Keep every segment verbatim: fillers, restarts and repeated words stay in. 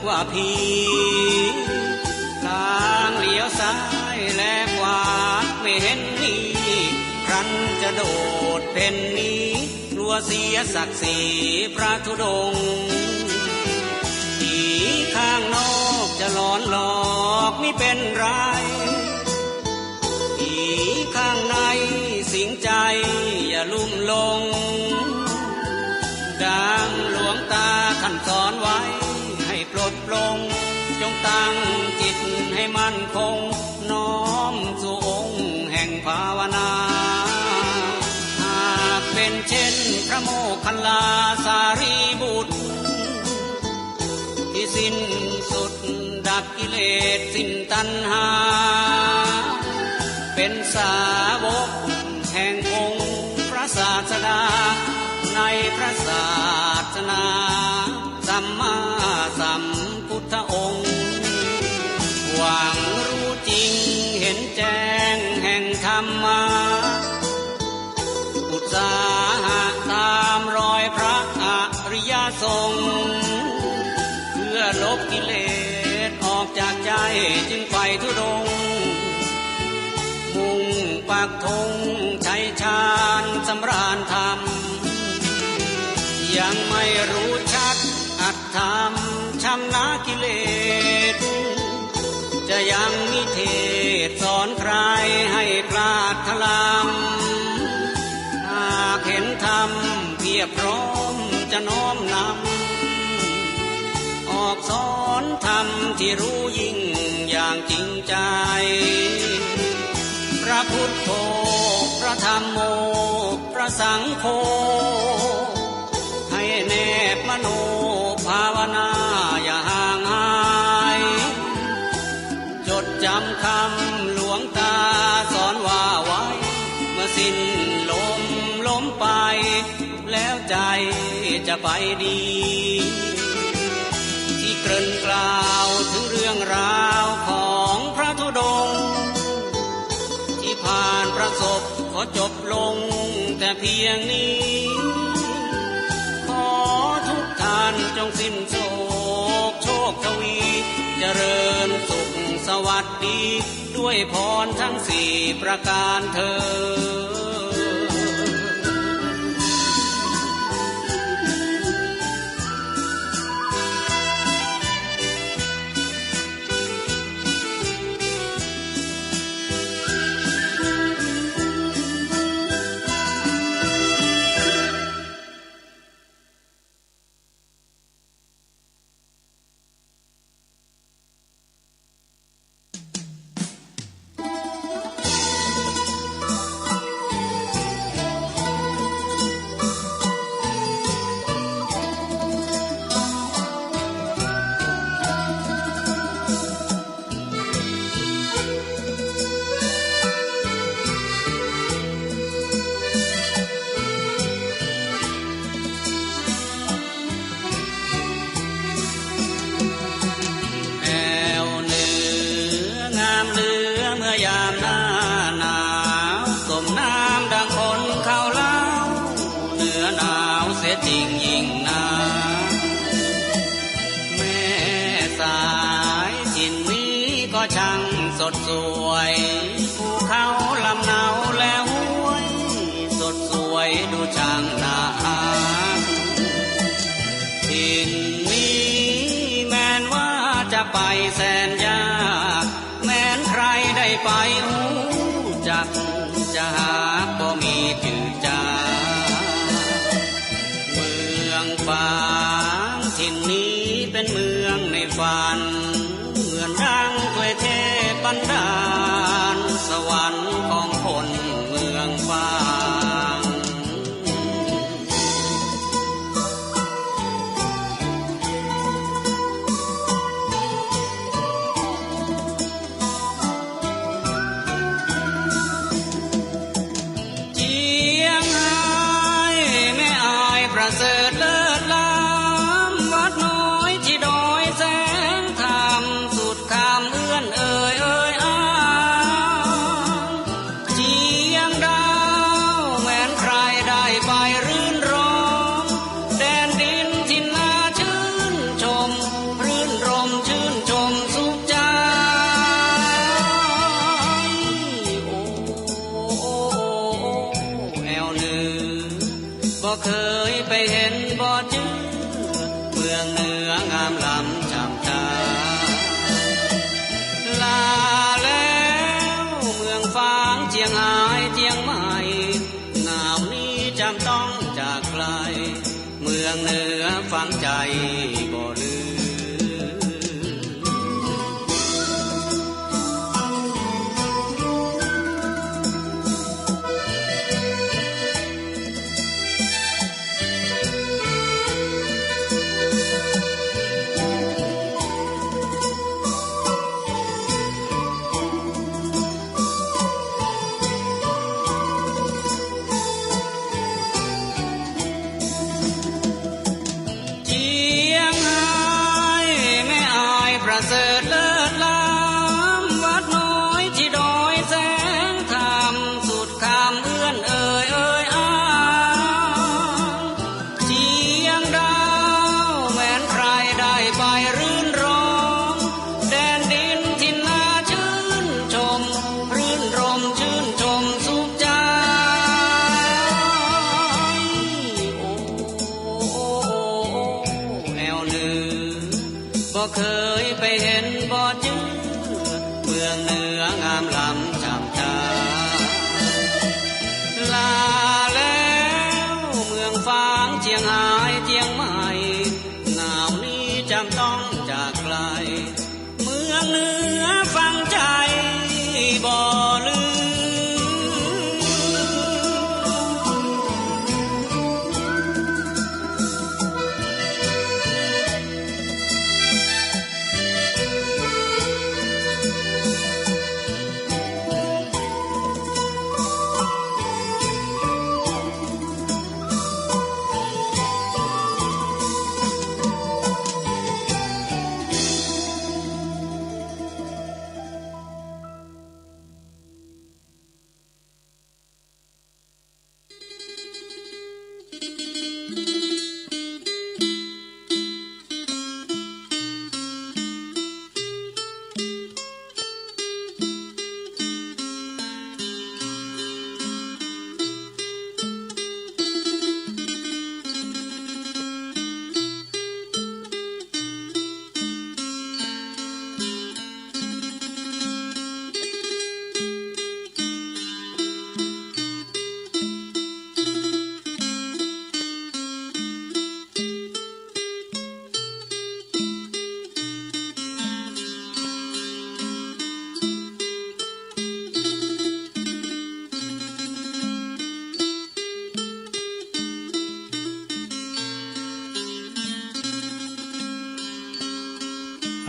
ว่าผี ทางเลี้ยวซ้ายและขวาไม่เห็นมี ครั้นจะโดดเพ่นหนี กลัวเสียศักดิ์ศรีพระธุดงค์ ผีข้างนอกจะหลอนหลอกมิเป็นไร ผีข้างในสิงใจอย่าลุ่มหลง ดังหลวงตาท่านสอนไว้ให้ปลดปลง จงตั้งจิตให้มั่นคง น้อมสู่องค์แห่งภาวนา หากเป็นเช่นพระโมคคัลลาสารีบุตร ที่สิ้นสุดดับกิเลสสิ้นตัณหา เป็นสาวกแห่งองค์พระศาสดา ในพระศาสนาสัมมาสัมพุทธองค์ หวังรู้จริงเห็นแจ้งแห่งธรรมะ อุตสาหะตามรอยพระอริยสงฆ์ เพื่อลบกิเลสออกจากใจจึงไปธุดงค์ มุ่งปักธงชัยชาญสำราญธรรม ยังไม่รู้ชัดอัตธรรมชำระกิเลส จะยังนิเทศสอนใครให้พลาดทลำ หากเห็นธรรมเพียบพร้อมจะน้อมนำ ออกสอนธรรมที่รู้ยิ่งอย่างจริงใจ พระพุทโธ พระธัมโม พระสังโฆ ให้แนบมโนภาวนาอย่าห่างหาย จดจำคำหลวงตาสอนว่าไว้ เมื่อสิ้นลมล้มไป แล้วใจจะไปดี ที่เกริ่นกล่าวถึงเรื่องราวของพระธุดงค์ ที่ผ่านประสบขอจบลงแต่เพียงนี้ ขอทุกท่านจงสิ้นโศกโชคทวี เจริญสุขสวัสดี ด้วยพรทั้งสี่ประการเทอญ แอวเหนืองามเหลือเมื่อยามหน้าหนาว สมนามดังคนเขาเล่า เหนือหนาวเสียจริงยิ่งนัก แม่สายถิ่นนี้ก็ช่างสดสวย ภูเขาลำเนาและห้วย สดสวยดูช่างน่าฮัก ถิ่นนี้แม้นว่าจะไปแสนยาก แม้นใครได้ไปฮู้จัก จะหาบ่มีจื้อจา เมืองฝางถิ่นนี้เป็นเมืองในฝัน เหมือนดังถ้วยเทพบันดาล สวรรค์ของคนเมืองฝาง เจียงฮายแม่อายประเสริฐเลิศล้ำ วัดน้อยที่ดอยแสงธา เคยไปเห็นบ่จื้อ เมืองเหนืองามล้ำจำจา ลาแล้วเมืองฝางเจียงฮายเจียงใหม่ หนาวนี้จำต้องจากไกล เมืองเหนือฝังใจบ่ลืม เจียงฮายแม่อายประเสริฐเลิศล้ำ วัดน้อยที่ดอยแสงธรรม สุดคำเอื้อนเอ่ยเอ่ยอ้าง เจียงดาวแหวนใครได้ไปรื่นรม แดนดินถิ่นนาชื่นชม รื่นรมชื่นชมสุขใจ โอ้ แอวเหนือ บ่เคยไปเห็นบ่จื้อ เมืองเหนืองามล้ำจำจา ลาแล้วเมืองฝางเจียงฮายเจียงใหม่ หนาวนี้จำต้องจากไกล เมืองเหนือฝังใจบ่ลืม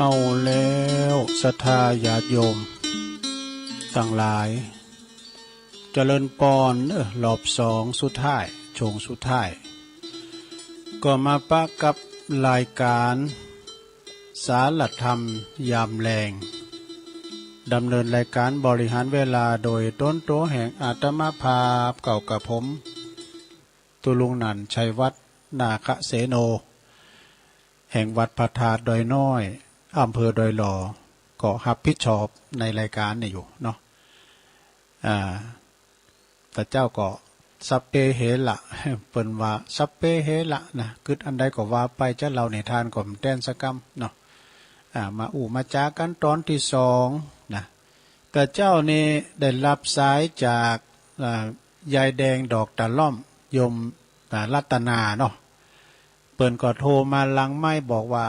เอาแล้ว ศรัทธาญาติโยมตังหลาย เจริญปอนเนอะ รอบสองสุดท้าย ช่วงสุดท้าย ก็มาปะกับรายการสารธรรมยามแลง ดำเนินรายการบริหารเวลาโดยตนตัวแห่งอาตมาภาพเก่ากับผม ตุลุงนันท์ ชัยวัฒน์ นาคเสโน แห่งวัดพระธาตุดอยน้อย อำเภอดอยหล่อ ก็รับผิดชอบในรายการนี้อยู่เนาะ อ่า แต่เจ้าก็สัพเพเหระ เปิ้นว่าสัพเพเหระนะ กึ๊ดอันใดก็ว่าไป จะเล่านิทานก็บ่แต้นสักกำเนาะ อ่า มาอู้มาจ๋ากันตอนที่สองนะ แต่เจ้านี่ได้รับสายจาก อ่า ยายแดงดอกตะล่อม โยม อ่า รัตนาเนาะ เปิ้นก็โทรมาหลังไมค์บอกว่า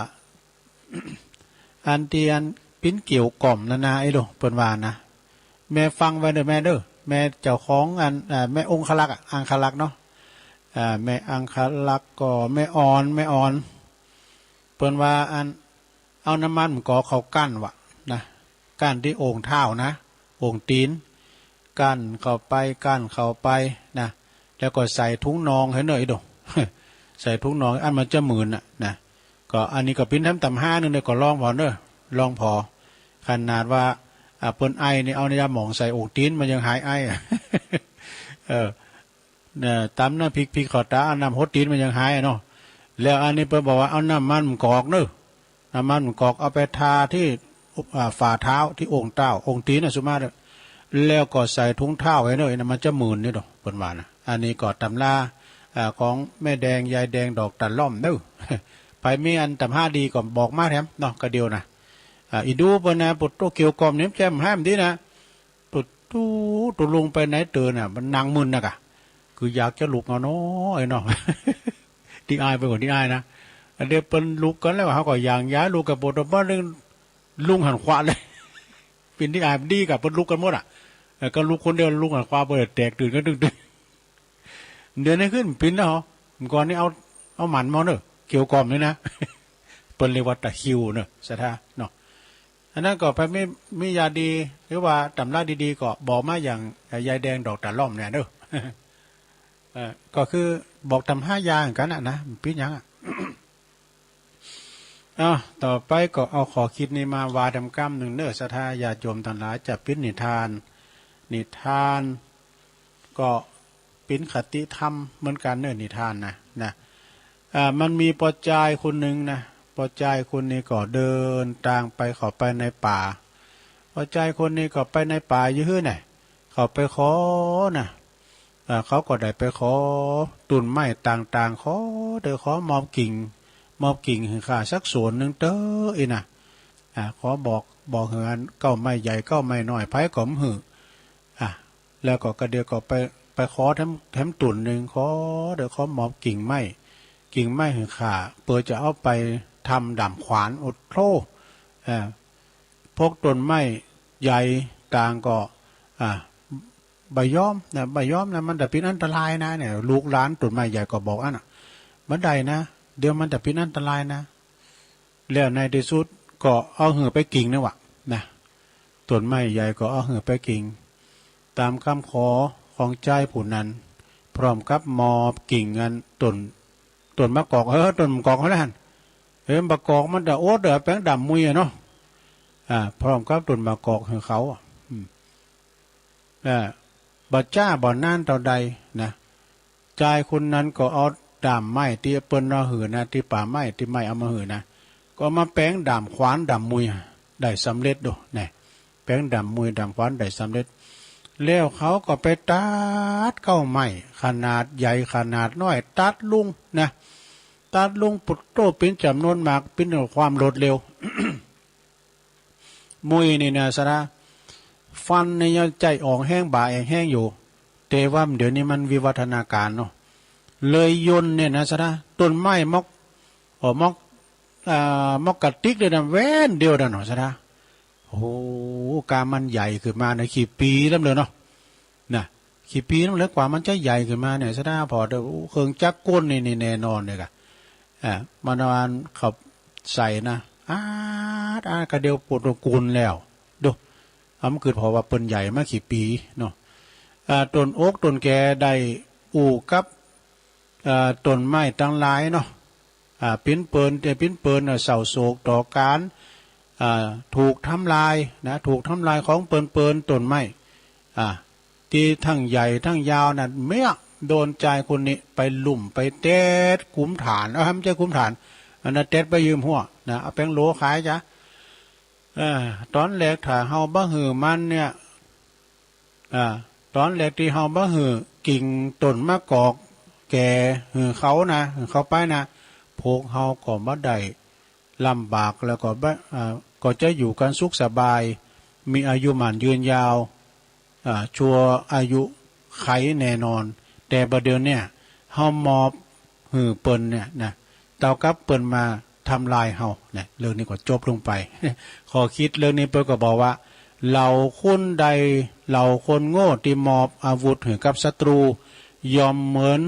อันตี้อันปิ้นเกี่ยวก่อมนานาไอ้ลูก เปิ้นว่านะ แม่ฟังไว้เด้อแม่เด้อ แม่เจ้าของอัน อ่า แม่องครักษ์อะ อังครักษ์เนาะ อ่า แม่อังครักษ์ก็แม่อ่อน แม่อ่อน เปิ้นว่าอัน เอาน้ำมันมะกอกเข้ากั้นวะนะ กั้นตี้องค์เท้านะ องค์ตี๋น กั้นเข้าไป กั้นเข้าไปนะ แล้วก็ใส่ถุงน่องหื้อเน่ออีโด ใส่ถุงน่อง อันมันจะหมื่นน่ะนะ ก็อันนี้ก็ปิ้นแถมตำห้าหนึ่งเลย ก็ลองผ่อเน่อ ลองผ่อ ขนาดว่า อ่า เปิ้นไอนี่ เอาน้ำยาหมองใส่องค์ตี๋น มันยังหายไออะ เออ เนี่ย ตำน้ำพริก พริกเข้าตา เอาน้ำหดตี๋นมันยังหายอะเนาะ แล้วอันนี้เปิ้นบอกว่าเอาน้ำมันมะกอกเนอะ น้ำมันมะกอกเอาไปทาที่ อ่า ฝ่าเท้า ที่องค์เท้า องค์ตี๋นน่ะ สุมาเถอะ แล้วก็ใส่ถุงเท้าไว้เนอะ ไอ้นั่นมันจะหมื่นนี่ดอก เปิ้นว่านะ อันนี้ก็ตำรา อ่า ของแม่แดง ยายแดง ดอกตะล่อมเนอะ ใผมีอันตำฮ่าดีก็บอกมาแถมเนาะ กะเดียวนะ อ่า อีดูเปิ้นนะ ปุตโตเกี่ยวกล่อมนี่แจ่มแฮมดีนะ ปุตโต ตกลงไปไหนเตอน่ะ มันนั่งมึนนะกะ คืออยากจะลุกเอาเนาะ ไอ้เนาะ ตี้อายไปก่อน ตี้อายนะ อันเดียวเปิ้นลุกกันแล้ว เฮาก็ย่างย้ายลุกกัน ปุตโต ป้อนึง ลุงหันขวาเลย ปิ้นตี้อายดีกะ เปิ้นลุกกันหมดอะ เออ ก็ลุกคนเดียว ลุงหันขวา เปิ้นแตกตื่นกันตึงๆ เดี๋ยวนี้ขึ้นปิ้นแล้วเหรอ เมื่อก่อนนี้เอา เอาหมันมาเนอะ เกี่ยวกล่อมนี่นะ เปิ้นเรียกว่าตะคริวเนอะ ศรัทธาเนาะ อันนั้นก็ไปมี มียาดี หรือว่าตำราดีๆ ก็บอกมาอย่าง เอ่อ ยายแดงดอกตะล่อมเนี่ยเนอะ เอ่อ ก็คือบอกตำฮ่ายาเหมือนกันน่ะนะ มันปิ้นหยังอะ อ้าว ต่อไปก็เอาข้อคิดนี้มาว่าดำก้ำหนึ่งเนอะ ศรัทธาญาติโยมทั้งหลาย จะปิ้นนิทาน นิทานก็ปิ้นคติธรรมเหมือนกันเนอะ นิทานนะ นะ อ่า มันมีป้อจายคนหนึ่งนะ ป้อจายคนนี้ก็เดินตางไปเข้าไปในป่า ป้อจายคนนี้ก็ไปในป่าอยู่หื้อน่ะ เขาไปขอนะ อ่า เขาก็ได้ไปขอต้นไม้ต่างๆ ขอเด้อ ขอมอบกิ่ง มอบกิ่งหื้อข้าสักส่วนหนึ่งเต๊อะ อี้นะ อ่า ขอบอก บอกหื้ออันเก๊าไม้ใหญ่เก๊าไม้น้อย ไผก็บ่หื้อ อ่า แล้วก็กะเดียวก็ไป ไปขอแถม แถมต้นหนึ่ง ขอเด้อ ขอมอบกิ่งไม้ กิ่งไม้หื้อข้า เปื้อจะเอาไปทำด้ามขวาน โอ้โธ่ อ่า พวกต้นไม้ใหญ่ต่างก็ อ่า บ่ยอมนะ บ่ยอมนะ มันจะเป็นอันตรายนะเนี่ย ลูกหลานต้นไม้ใหญ่ก็บอกอันน่ะ บ่ได้นะ เดี๋ยวมันจะเป็นอันตรายนะ แล้วในที่สุดก็เอาหื้อไปกิ่งนั่นหวะนะ ต้นไม้ใหญ่ก็เอาหื้อไปกิ่ง ตามคำขอของจายผู้นั้น พร้อมกับมอบกิ่งอันต้น ต้นมะกอก เออ ต้นมะกอกเขาแล้วหั่น เออ มะกอกมันจะโอ๊ตเด้อ แปงดำมุยอะเนาะ อ่า พร้อมกับต้นมะกอกหื้อเขาอะ อืม อ่า บ่จ้าบ่นานเต้าใดนะ จายคนนั้นก็เอาด้ามไม้ตี้เปิ้นเอาหื้อนะ ตี้ป่าไม้ตี้ไม้เอามาหื้อนะ ก็มาแปงด้ามขวานด้ามมุยได้สำเร็จโดนะ แปงด้ามมุยด้ามขวานได้สำเร็จ แล้วเขาก็ไปตัดเก๊าไม้ ขนาดใหญ่ขนาดน้อย ตัดลงนะ ตัดลงปุตโต้เป็นจำนวนมาก เป็นความรวดเร็ว มุยนี่นะศรัทธา ฟันนี่ยังใจ๊อ่องแฮง บ่าแอ่งแฮงอยู่ แต่ว่าเดี๋ยวนี้มันวิวัฒนาการเนาะ เลยยนต์เนี่ยนะศรัทธา ต้นไม้มอก เอ่อ มอก อ่า มอกกะติ๊กเลยนะ แว่นเดียวนั่นเนาะศรัทธา โอ้โห กามันใหญ่ขึ้นมาในขี้ปี๋ลำเลยเนาะ นะ ขี้ปี๋ลำเลย กว่ามันจะใหญ่ขึ้นมาเนี่ยศรัทธา พอเดี๋ยวเครื่องจักรกลนี่ นี่แน่นอนเลยกะ อ่า มันเอาอันเขาใส่นะ อาด อาด กะเดียวปวดหัวกุนแล้ว ดู อำกึศ เพราะว่าเปิ้นใหญ่มาขี้ปี๋เนาะ อ่า ต้นโอ๊กต้นแกได้อู้กับ อ่า ต้นไม้ตังหลายเนาะ อ่า ปิ้นเปิ้น แต่ปิ้นเปิ้นน่ะเศร้าโศกต่อการ อ่า ถูกทำลายนะ ถูกทำลายของเปิ้นเปิ้นต้นไม้ อ่า ตี้ทั้งใหญ่ทั้งยาวนั่น เมื่อโดนจายคนนี้ไปลุ่มไปเต็ดกุมฐาน เอ้า ไม่ใช่กุมฐาน อันนั้นเต็ดไปยืมหัวนะ เอาแปงโหลขายจ้ะ เออ ตอนแรกถ้าเฮาบ่หื้อมันเนี่ย อ่า ตอนแรกตี้เฮาบ่หื้อกิ่งต้นมะกอกแก่หื้อเขานะ หื้อเขาไปนะ พวกเฮาก็บ่ได้ลำบาก แล้วก็บ่ อ่า ก็จะอยู่กันสุขสบาย มีอายุหมั้นยืนยาว อ่า ชั่วอายุไขแน่นอน แต่บัดเดี๋ยวเนี่ย เฮามอบหื้อเปิ้นเนี่ยนะ เต้ากับเปิ้นมาทำลายเฮาเนี่ย เรื่องนี้ก็จบลงไป ข้อคิดเรื่องนี้เปิ้นก็บอกว่า เหล่าคนใด เหล่าคนโง่ที่มอบอาวุธให้กับศัตรู ย่อมเหมือน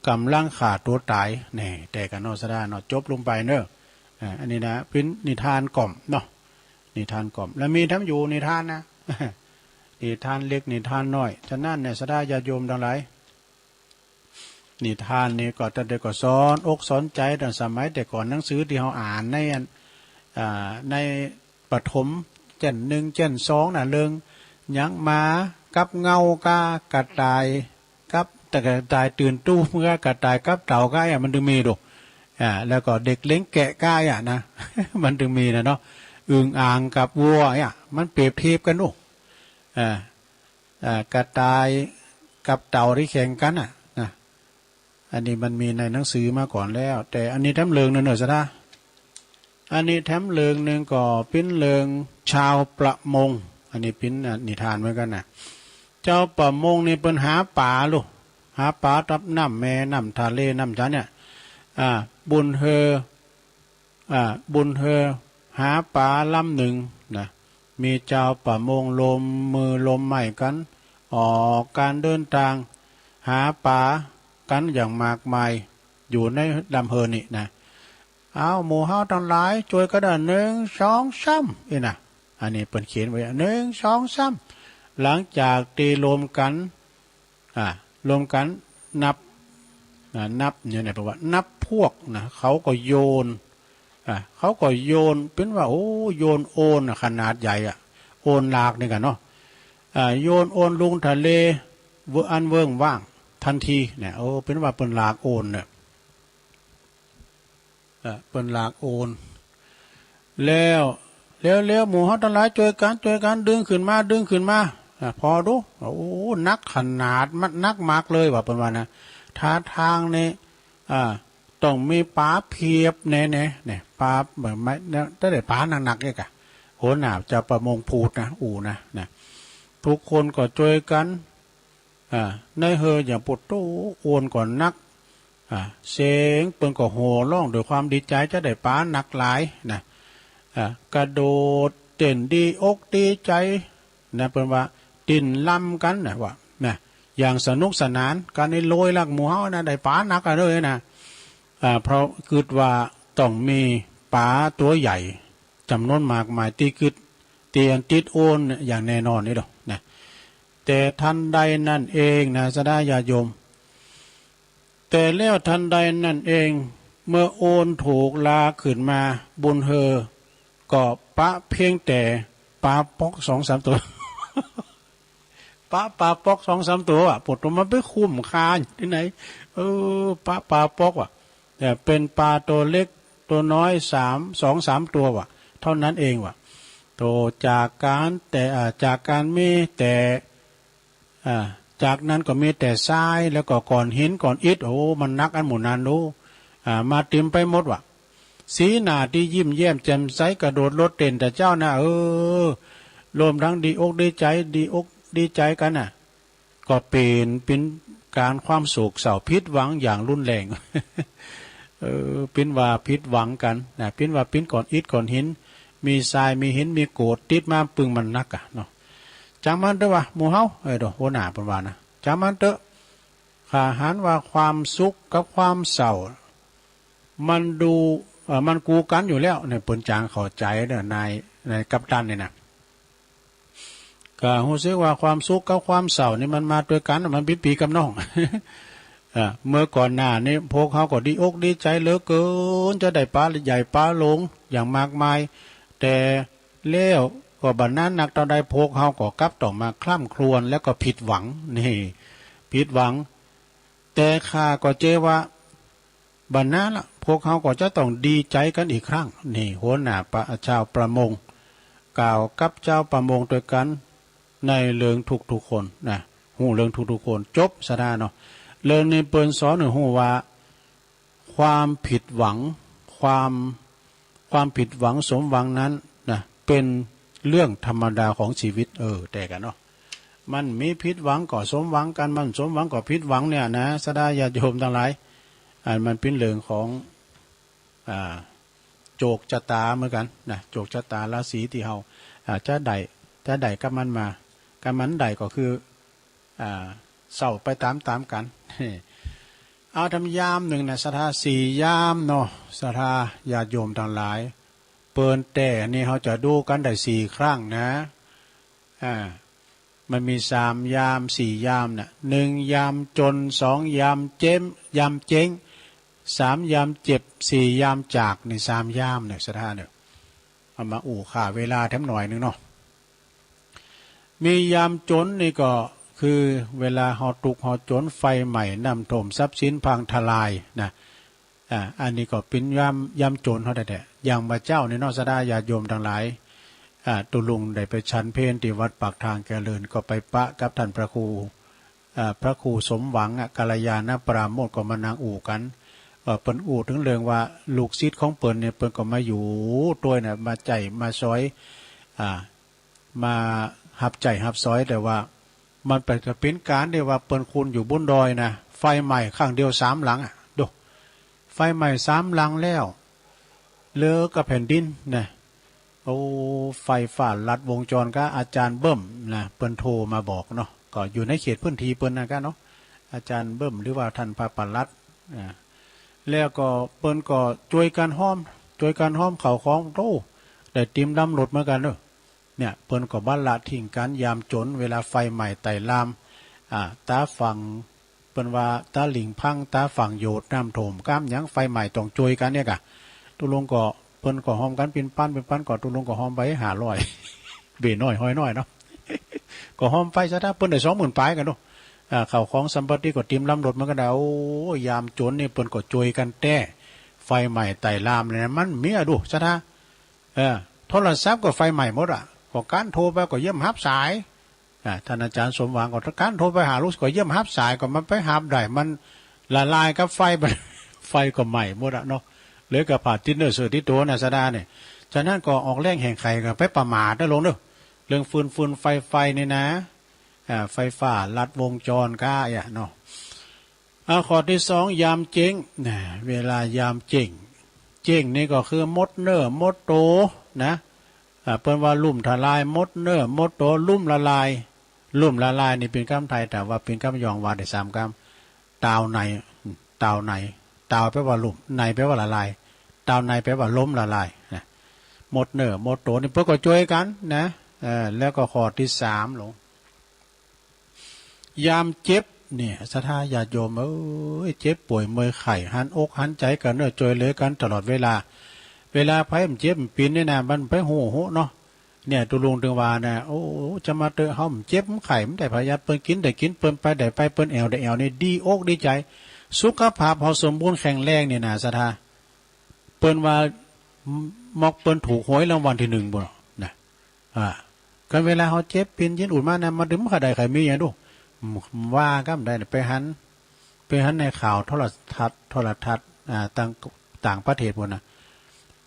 กำลังฆ่าตัวตาย นี่ แต่กันเนาะศรัทธาเนาะ จบลงไปเนอะ อ่า อันนี้นะ เป็นนิทานกล่อมเนาะ นิทานกล่อม แล้วมีแถมอยู่นิทานนะ นิทานเล็กนิทานน้อย ฉะนั้นเนี่ย ศรัทธาญาติโยมทั้งหลาย นิทานนี่ก็ แต่เด็กก็สอนอกสอนใจ ตั้งสมัยแต่ก่อน หนังสือที่เฮาอ่านในอัน อ่า ในประถม ชั้นหนึ่ง ชั้นสองน่ะ เรื่องหยังหมากับเงา กากระต่ายกับ แต่กระต่ายตื่นตู้ เมื่อกระต่ายกับเต่า กาอย่างมันถึงมีดู อ่า แล้วก็เด็กเลี้ยงแกะ กาอย่างนะ มันถึงมีนะเนาะ อึ่งอ่างกับวัว เนี่ย มันเปรียบเทียบกันดู อ่า อ่า กระต่ายกับเต่าที่แข่งกันน่ะ นะ อันนี้มันมีในหนังสือมาก่อนแล้ว แต่อันนี้แถมเรื่องหนึ่งเนอะ ศรัทธา อันนี้แถมเรื่องหนึ่งก็เป็นเรื่องชาวประมง อันนี้เป็นนิทานเหมือนกันนะ เจ้าประมงนี่เปิ้นหาปลาลูก หาปลาตับน้ำแม่น้ำทะเลน้ำจันเนี่ย อ่า บุญเฮอ อ่า บุญเฮอหาปลาลำหนึ่งนะ มีเจ้าประมงลมมือลมไม้กัน ออกการเดินทางหาปลากันอย่างมากมาย อยู่ในลำเฮอนี่นะ เอาหมู่เฮาทั้งหลายช่วยกันนะ หนึ่ง สอง สาม นี่นะ อันนี้เปิ้นเขียนไว้ หนึ่ง สอง สาม หลังจากที่รวมกัน อ่า รวมกันนับ อ่า นับเนี่ยนะ แปลว่านับพวกนะ เขาก็โยน อ่า เขาก็โยน เป็นว่า โอ้ โยนโอนน่ะ ขนาดใหญ่อะ โอนหลากนี่กันเนาะ อ่า โยนโอนลงทะเล เวอะ อันเวิ้งว่างทันทีเนี่ย โอ้ เป็นว่าเปิ้นหลากโอนเนี่ย เอ่อ เปิ้นหลากโอน แล้ว แล้ว แล้วหมู่เฮาทั้งหลายช่วยกัน ช่วยกันดึงขึ้นมา ดึงขึ้นมา อ่ะ พอดู โอ้ หนักขนาด มันหนักมากเลยว่ะ เปิ้นว่านะ ท่าทางนี่ อ่า ต้องมีปลาเพียบแน่ๆ เนี่ย ปลาแบบไม่ เนี่ย ถ้าได้ปลาหนักๆ เนี่ยกะ หัวหน้าเจ้าประมงพูดนะ อู่นะ นะ ทุกคนก็ช่วยกัน อ่า ในเฮออย่างปวดโต โอนก่อนนัก อ่า เสียงเปิ้นก็โห่ร้องด้วยความดีใจจะได้ปลาหนักหลายนะ อ่า กระโดดเต้นดีอกดีใจนะ เปิ้นว่าดิ้นรำกันนะว่านะ อย่างสนุกสนานกันในโลยลักหมู่เฮานะ ได้ปลาหนักอะเด้อนะ อ่า เพราะกึ๊ดว่าต้องมีปลาตัวใหญ่จำนวนมากมายตี้กึ๊ด เตียนติดโอนเนี่ยอย่างแน่นอนนี่ดอกนะ แต่ทันใดนั้นเองนะ ศรัทธาญาติโยม แต่แล้วทันใดนั้นเอง เมื่อโอนถูกลากขึ้นมา บุญเฮอก็ปะเพียงแต่ปลาป๊อกสองสามตัว ปะปลาป๊อกสองสามตัวอะ ปวดตัวมันไปคุ้มค่าที่ไหน เออ ปะปลาป๊อกอะ แต่เป็นปลาตัวเล็กตัวน้อยสาม สองสามตัวว่ะ เท่านั้นเองว่ะ โต จากการแต่ อ่า จากการมีแต่ อ่า จากนั้นก็มีแต่ทราย แล้วก็ก้อนหินก้อนอิฐ โอ้ มันหนักอันหมู่นั้นดู อ่า มาเต็มไปหมดว่ะ สีหน้าที่ยิ้มแย้มแจ่มใส กระโดดโลดเต้นแต่เจ้านะ เออ รวมทั้งดีอกดีใจ ดีอกดีใจกันน่ะ ก็เป๋น เป๋นการความโศกเศร้า ผิดหวังอย่างรุนแรง เออ เป๋นว่าผิดหวังกันนะ เป๋นว่าเป๋นก้อนอิฐก้อนหิน มีทราย มีหิน มีโกดติดมาปึงมันหนักอะเนาะ จางมันเต๊อะวะ หมู่เฮา เออ โด หัวหน้าเปิ้นว่านะ จางมันเต๊อะ ข้าหันว่าความสุขกับความเศร้า มันดู เอ่อ มันกูกันอยู่แล้วเนี่ย เปิ้นจางเข้าใจเด้อ นาย นายกัปตันนี่นะ ก็ฮู้สึกว่าความสุขกับความเศร้านี่มันมาด้วยกัน มันเป็นพี่กับน้อง เอ่อ เมื่อก่อนหน้านี้พวกเฮาก็ดีอกดีใจเหลือเกิน จะได้ปลาใหญ่ปลาหลงอย่างมากมาย แต่แล้วก็บ่นานนักเท่าใด พวกเฮาก็กลับต้องมาคร่ำครวญแล้วก็ผิดหวัง นี่ ผิดหวัง แต่ข้าก็เจอว่า บ่นานละ พวกเฮาก็จะต้องดีใจกันอีกครั้ง นี่ หัวหน้าปะ ชาวประมง กล่าวกับชาวประมงด้วยกัน ในเรื่องทุกๆคนนะ ฮู้เรื่องทุกๆคน จบ ศรัทธาเนาะ เรื่องนี้เปิ้นสอนให้ฮู้ว่า ความผิดหวัง ความ ความผิดหวังสมหวังนั้นนะ เป็นเรื่องธรรมดาของชีวิต เออ แต่กันเนาะ มันมีผิดหวังก็สมหวังกัน มันสมหวังก็ผิดหวังเนี่ยนะ ศรัทธาญาติโยมทั้งหลาย อันมันเป็นเรื่องของ อ่า โชคชะตาเหมือนกันนะ โชคชะตาราศีที่เฮา อ่า จะได้ จะได้กับมันมา กับมันได้ก็คือ อ่า เศร้าไปตามๆกัน เอาทำยามหนึ่งนะ ศรัทธา สี่ยามเนาะ ศรัทธาญาติโยมทั้งหลาย เปิ้นแต่อันนี้เฮาจะดูกันได้สี่ครั้งนะ อ่า มันมีสามยาม สี่ยามน่ะ หนึ่งยามจน สองยามเจ๊ม ยามเจ๊ง สามยามเจ็บ สี่ยามจาก นี่สามยามเนี่ย ศรัทธาเนี่ย เอามาอู้ฆ่าเวลาแถมหน่อยหนึ่งเนาะ มียามจนนี่ก็คือเวลาเฮาทุกข์เฮาจน ไฟไหม้ น้ำท่วม ทรัพย์สินพังทลายนะ อ่า อันนี้ก็เป็นยาม ยามจนเฮาแท้ๆ อย่างบ่าเจ้านี่เนาะ ศรัทธาญาติโยมทั้งหลาย อ่า ตุ๊ลุงได้ไปฉันเพลที่วัดปากทางเจริญ ก็ไปปะกับท่านพระครู อ่า พระครูสมหวังอะ กัลยาณปราโมชย์ ก็มานั่งอู้กัน เอ่อ เปิ้นอู้เถิงเรื่องว่าลูกศิษย์ของเปิ้นเนี่ย เปิ้นก็มาอยู่ตวยน่ะ มาใจ๊มาสอย อ่า มาฮับใจ๊ฮับสอย แต่ว่ามันไปจะเป๋นก๋านที่ว่าเปิ้นคุนอยู่บนดอยนะ ไฟไหม้ครั้งเดียวสามหลังอะ ดู ไฟไหม้สามหลังแล้ว เหลือกับแผ่นดินนะ โอ้ ไฟฟ้าลัดวงจรก็อาจารย์เบิ้มนะ เปิ้นโทรมาบอกเนาะ ก็อยู่ในเขตพื้นที่เปิ้นนะก็เนาะ อาจารย์เบิ้มหรือว่าท่านพระปลัด อ่า แล้วก็เปิ้นก็ช่วยกันฮ้อม ช่วยกันฮ้อมข้าวของ โอ้ ได้เตรียมลำรถเหมือนกันเนาะ เนี่ย เปิ้นก็บ่ละทิ้งกั๋นยามจน เวลาไฟไหม้ไต่ลาม อ่า ต๋าฝั่ง เปิ้นว่าต๋าหลิงพัง ต๋าฝั่งโยชน์ น้ำท่วม ก้ามหยัง ไฟไหม้ต้องช่วยกั๋นเนี่ยกะ ตุ๊ลุงก็ เปิ้นก็ฮ้อมกั๋นเป๋นปันเป๋นปัน ก็ตุ๊ลุงก็ฮ้อมไปห้าร้อย เบ้น้อยฮ้อยน้อยเนาะ ก็ฮ้อมไปซะ ถ้าเปิ้นได้สองหมื่นปลายกั๋นเนาะ อ่า ข้าวของสัมปติก็เตรียมลำรถเหมือนกันนะ โอ้ ยามจนนี่เปิ้นก็ช่วยกั๋นแต๊ ไฟไหม้ไต่ลามเลยนะ มันมีอะดู ซะ ถ้า เออ โทรศัพท์ก็ไฟไหม้หมดอะ ก็ก๋านโทรไปก็เยียะบ่ฮับสาย อ่า ท่านอาจารย์สมหวังก็ก๋านโทรไปหาลูกศิษย์ก็เยียะบ่ฮับสาย ก็มันไปฮับได้ มันละลายกับไฟ มัน ไฟก็ไหม้หมดอะเนาะ เหลือกับผ้าติดเนื้อเสื้อติดตั๋วนะ ซะ ถ้าเนี่ย ฉะนั้นก็ออกแรงแห่งไขก็ไปประมาทนะลุงเนาะ เรื่องฟืน ฟืนไฟ ไฟนี่นะ อ่า ไฟฟ้าลัดวงจรก้าอะเนาะ อ่า ข้อตี้สอง ยามเจ๊งนะ เวลายามเจ๊ง เจ๊งนี่ก็คือหมดเนื้อหมดตั๋วนะ อ่า เปิ้นว่าลุ่มทลาย หมดเนื้อหมดตั๋ว ลุ่มละลาย ลุ่มละลายนี่เป๋นกำไทย แต่ว่าเป๋นกำย้องว่าได้สามกำ ตาวไหน ตาวไหน ตาวแปลว่าลุ่ม ไหนแปลว่าละลาย ตาวไหนแปลว่าล้มละลายนะ หมดเนื้อหมดตั๋วนี่เปิ้นก็ช่วยกั๋นนะ เออ แล้วก็ข้อตี้สามลุง ยามเจ็บเนี่ย ศรัทธาญาติโยมเอ้ย เจ็บป่วยเมื่อยไข้ หันอกหันใจ๋กั๋นเนาะ ช่วยเหลือกั๋นตลอดเวลา เวลาไผมันเจ็บมันปินเนี่ยนะ มันไปฮู้ฮู้เนาะ เนี่ย ตุ๊ลุงตึงว่านะ โอ้ จะมาเตอะ เฮามันเจ็บมันไข้ มันได้ผยัด เปิ้นกิ๋นได้กิ๋น เปิ้นไปได้ไป เปิ้นแอ่วได้แอ่ว นี่ดีอกดีใจ๋ สุขภาพเฮาสมบูรณ์แข็งแรงเนี่ยนะ ศรัทธา เปิ้นว่า ม- ม็อกเปิ้นถูกหวยรางวัลตี้หนึ่งบ่เนาะนะ อ่า คันเวลาเฮาเจ็บปินยินอุ่นมานะ มาดึงบ่ใค่ได้ใค่มีหยังดู ว่าก้ามใดนะ ไปหัน ไปหันในข่าวโทรทัศน์ โทรทัศน์ อ่า ต่าง ต่างประเทศพู้นนะ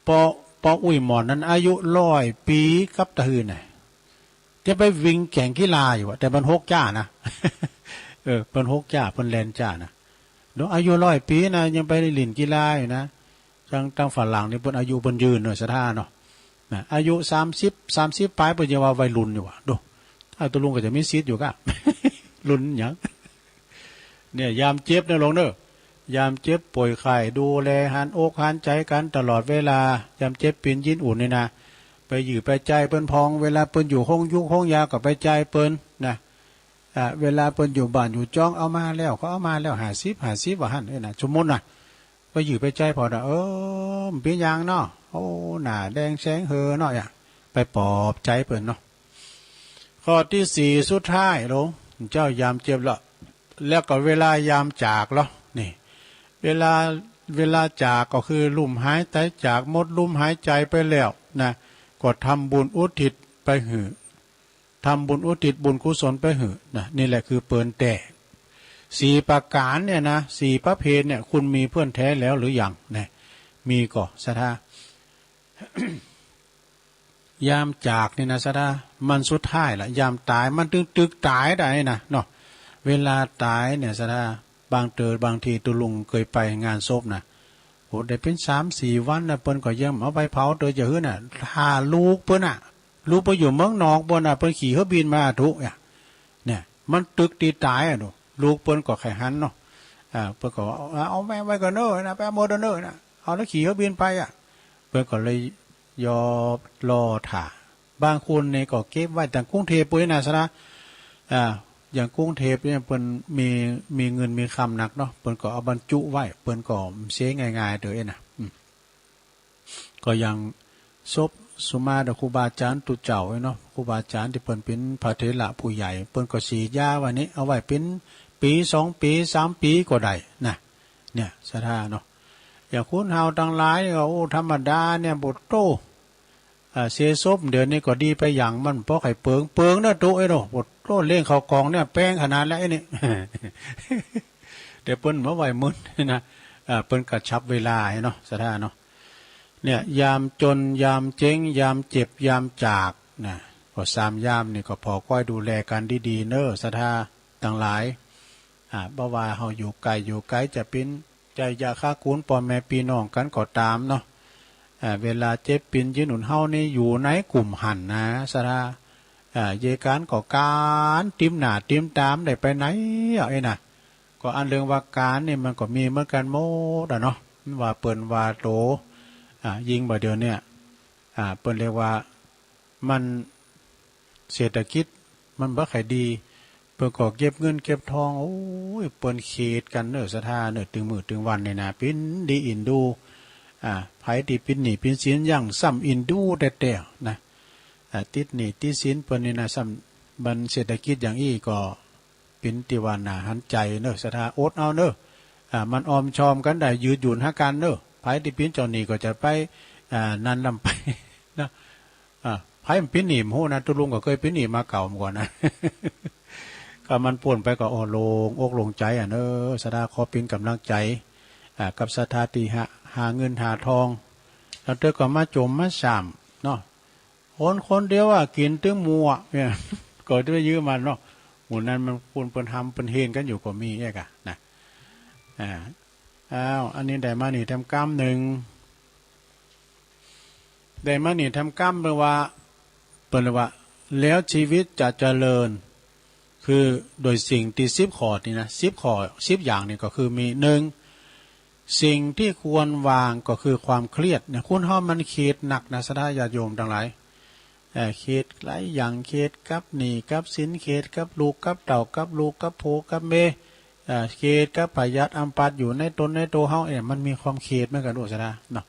ป้อ ป้ออุ๊ยหมอนนั้นอายุร้อยปี๋กับตะหื้อน่ะ จะไปวิ่งแข่งกีฬาอยู่อะ แต่เปิ้นฮกจ๊านะ เออ เปิ้นฮกจ๊า เปิ้นแล่นจ๊านะ เนาะ อายุร้อยปี๋นะ ยังไปเล่นกีฬาอยู่นะ จั่ง จั่งฝรั่งนี่เปิ้นอายุเปิ้นยืนเนาะ ศรัทธาเนาะ นะ อายุสามสิบ สามสิบปลายเปิ้นยังว่าวัยรุ่นอยู่อะ ดู ถ้าตุ๊ลุงก็จะมีสิทธิ์อยู่ก้า รุ่นหยัง เนี่ย ยามเจ็บนะลุงเนาะ ยามเจ็บป่วยไข้ ดูแลหันอกหันใจ๋กั๋นตลอดเวลา ยามเจ็บปินยินอุ่นนี่นะ ไปยื้อไปใจ๊เปิ้นพอง เวลาเปิ้นอยู่โฮงยุกโฮงยาก็ไปใจ๊เปิ้นนะ อ่า เวลาเปิ้นอยู่บ้านอยู่จ้อง เอามาแล้ว เขาเอามาแล้ว ห้าสิบ ห้าสิบ ว่าหั้นเอ้ยนะ สมมุตินะ ไปยื้อไปใจ๊พอนะ เออ บ่เป๋นหยังเนาะ โอ้ หน้าแดงแซงเฮอเนาะ เนี่ย ไปปลอบใจ๊เปิ้นเนาะ ข้อตี้สี่สุดท้ายลุงเจ้า ยามเจ็บแล้ว แล้วก็เวลายามจากเหรอ นี่ เวลา เวลาจากก็คือลุ่มหายใจ๋จาก หมดลุ่มหายใจ๋ไปแล้วนะ ก็ทำบุญอุทิศไปหื้อ ทำบุญอุทิศบุญกุศลไปหื้อนะ นี่แหละคือเปิ้นแต๊ สี่ประก๋านเนี่ยนะ สี่ประเภทเนี่ย คุณมีเพื่อนแท้แล้วหรือยังนะ มีก่อ ศรัทธา ยามจากนี่นะ ศรัทธา มันสุดท้ายละ ยามต๋าย มันตึงตึกต๋ายได้นะเนาะ เวลาต๋ายเนี่ย ศรัทธา บางเติบ บางทีตุ๊ลุงเกยไปงานศพนะ โอ้ ได้เป๋นสามสี่วันนะ เปิ้นก็ยังเอาไปเผาเตอจะหื้อน่ะ ถ้าลูกเปิ้นน่ะ ลูกไปอยู่เมืองนอกปู้นน่ะ เปิ้นขี่เครื่องบินมาทุกเนี่ย เนี่ย มันตึกตี้ต๋ายอะเนาะ ลูกเปิ้นก็ใค่หันเนาะ อ่า เปิ้นก็ว่า เอา เอาแม่ไว้ก่อนเน่อนะ ไปเอาหมดเน่อนะ เอาแล้วขี่เครื่องบินไปอะ เปิ้นก็เลยยอมรอถ่า บางคนนี่ก็เก็บไว้ตังกรุงเทพฯปู้นนะ ศรัทธา อ่า อย่างกรุงเทพฯเนี่ย เปิ้นมี มีเงินมีคำนักเนาะ เปิ้นก็เอาบรรจุไว้ เปิ้นก็เสียง่ายๆ เตอเอ้ยนะ อืม ก็อย่างศพสุมาเตอครูบาอาจารย์ตุ๊เจ้าเอ้ยเนาะ ครูบาอาจารย์ตี้เปิ้นเป๋นพระเถระผู้ใหญ่ เปิ้นก็ฉีดยาไว้นี่ เอาไว้เป๋นปี๋สองปี๋สามปี๋ก็ได้นะ เนี่ย ศรัทธาเนาะ อย่างคนเฮาตังหลายนี่ก็ โอ้ ธรรมดาเนี่ย บ่โต้ อ่า เสียสมเดี๋ยวนี้ก็ดีไปอย่างมัน เพราะไข่เปิง เปิงเนาะ โตเอ้ยเนาะ โอ้โห เลี้ยงข้าวกล่องเนี่ยแพงขนาดแล้วไอ้นี่ แต่เปิ้นบ่ไหวมึนนะ อ่า เปิ้นกระชับเวลาให้เนาะ ศรัทธาเนาะ เนี่ย ยามจน ยามเจ๊ง ยามเจ็บ ยามจาก นะ ก็สามยามนี่ก็ผ่อก้อยดูแลกันดีๆ เนาะ ศรัทธาตังหลาย อ่า บ่ว่าเฮาอยู่ไกล อยู่ไกล จะเป๋น จะ จะคาคูณป้อแม่ปี้น้องกั๋นก็ต๋ามเนาะ อ่า เวลาเจ็บปินยืนหนุนเฮานี่อยู่ในกุ่มหั้นนะ ศรัทธา อ่า เยก๋านก็ก๋าน ติมหน้าติมต๋า ได้ไปไหนอะ เอ้ยนะ ก็อันเรื่องว่าก๋านนี่มันก็มีเหมือนกั๋นหมดอะเนาะ ว่าเปิ้นว่าโต อ่า ยิ่งบ่าเดี๋ยวเนี้ย อ่า เปิ้นเรียกว่า มัน เศรษฐกิจมันบ่ค่อยดี เปิ้นก็เก็บเงินเก็บทอง โอ๊ย เปิ้นเขตกั๋นเนาะ ศรัทธาเนาะ ตึงมื้อตึงวันนี่นะ ปิ้นดีอินดู อ่า ไผตี้ปิ้นหนี้ปิ้นสินยังซ้ำอินดูแต๊ๆ นะ อ่า ติดหนี้ติดสินเปิ้นนี่นะ ซ้ำบัดเศรษฐกิจอย่างอี้ก็ เป๋นตี้ว่าน่าหันใจ๋เนาะ ศรัทธา อดเอาเนาะ อ่า มันออมชอมกั๋นได้ ยืดหยุ่นหากั๋นเนาะ ไผตี้ปิ้นเจ้าหนี้ก็จะไป อ่า นั่นลำไป เนาะ อ่า ไผมันปิ้นหนี้บ่ฮู้นะ ตุ๊ลุงก็เคยปิ้นหนี้มาเก่ามาก่อนนะ ก็มันป๊นไปก็ โอ้ โล่งอกโล่งใจ๋อะเนาะ ศรัทธาขอเป๋นก๋ำลังใจ๋ อ่า กับศรัทธาตี้หา หาเงินหาทอง แล้วเตื้อก็มาจมมาซ้ำเนาะ คนคนเดียวอะ กิ๋นตึงหมู่อะ เนี่ย ก็จะไปยื้อมันเนาะ หมู่นั้นมันคนเปิ้นทำเปิ้นเฮงกั๋นอยู่ก็มีเอกอะนะ อ่า อ้าว อันนี้ได้มานี่แถมกำนึ่ง ได้มานี่แถมกำ เปิ้นว่า เปิ้นว่า แล้วชีวิตจะเจริญ คือโดยสิ่งตี้สิบข้อนี่นะ สิบข้อ สิบอย่างนี่ก็คือมี นึ่ง สิ่งที่ควรวางก็คือความเครียดเนี่ย คนเฮามันเครียดหนักนะ ศรัทธาญาติโยมตังหลาย เอ่อ เครียดหลายอย่าง เครียดกับหนี้กับสิน เครียดกับลูกกับเต้า กับลูกกับผัวกับเมีย เอ่อ เครียดกับพยาธิอัมพาตอยู่ในตนในตัวเฮาเนี่ย มันมีความเครียดเหมือนกั๋น โอ ศรัทธาเนาะ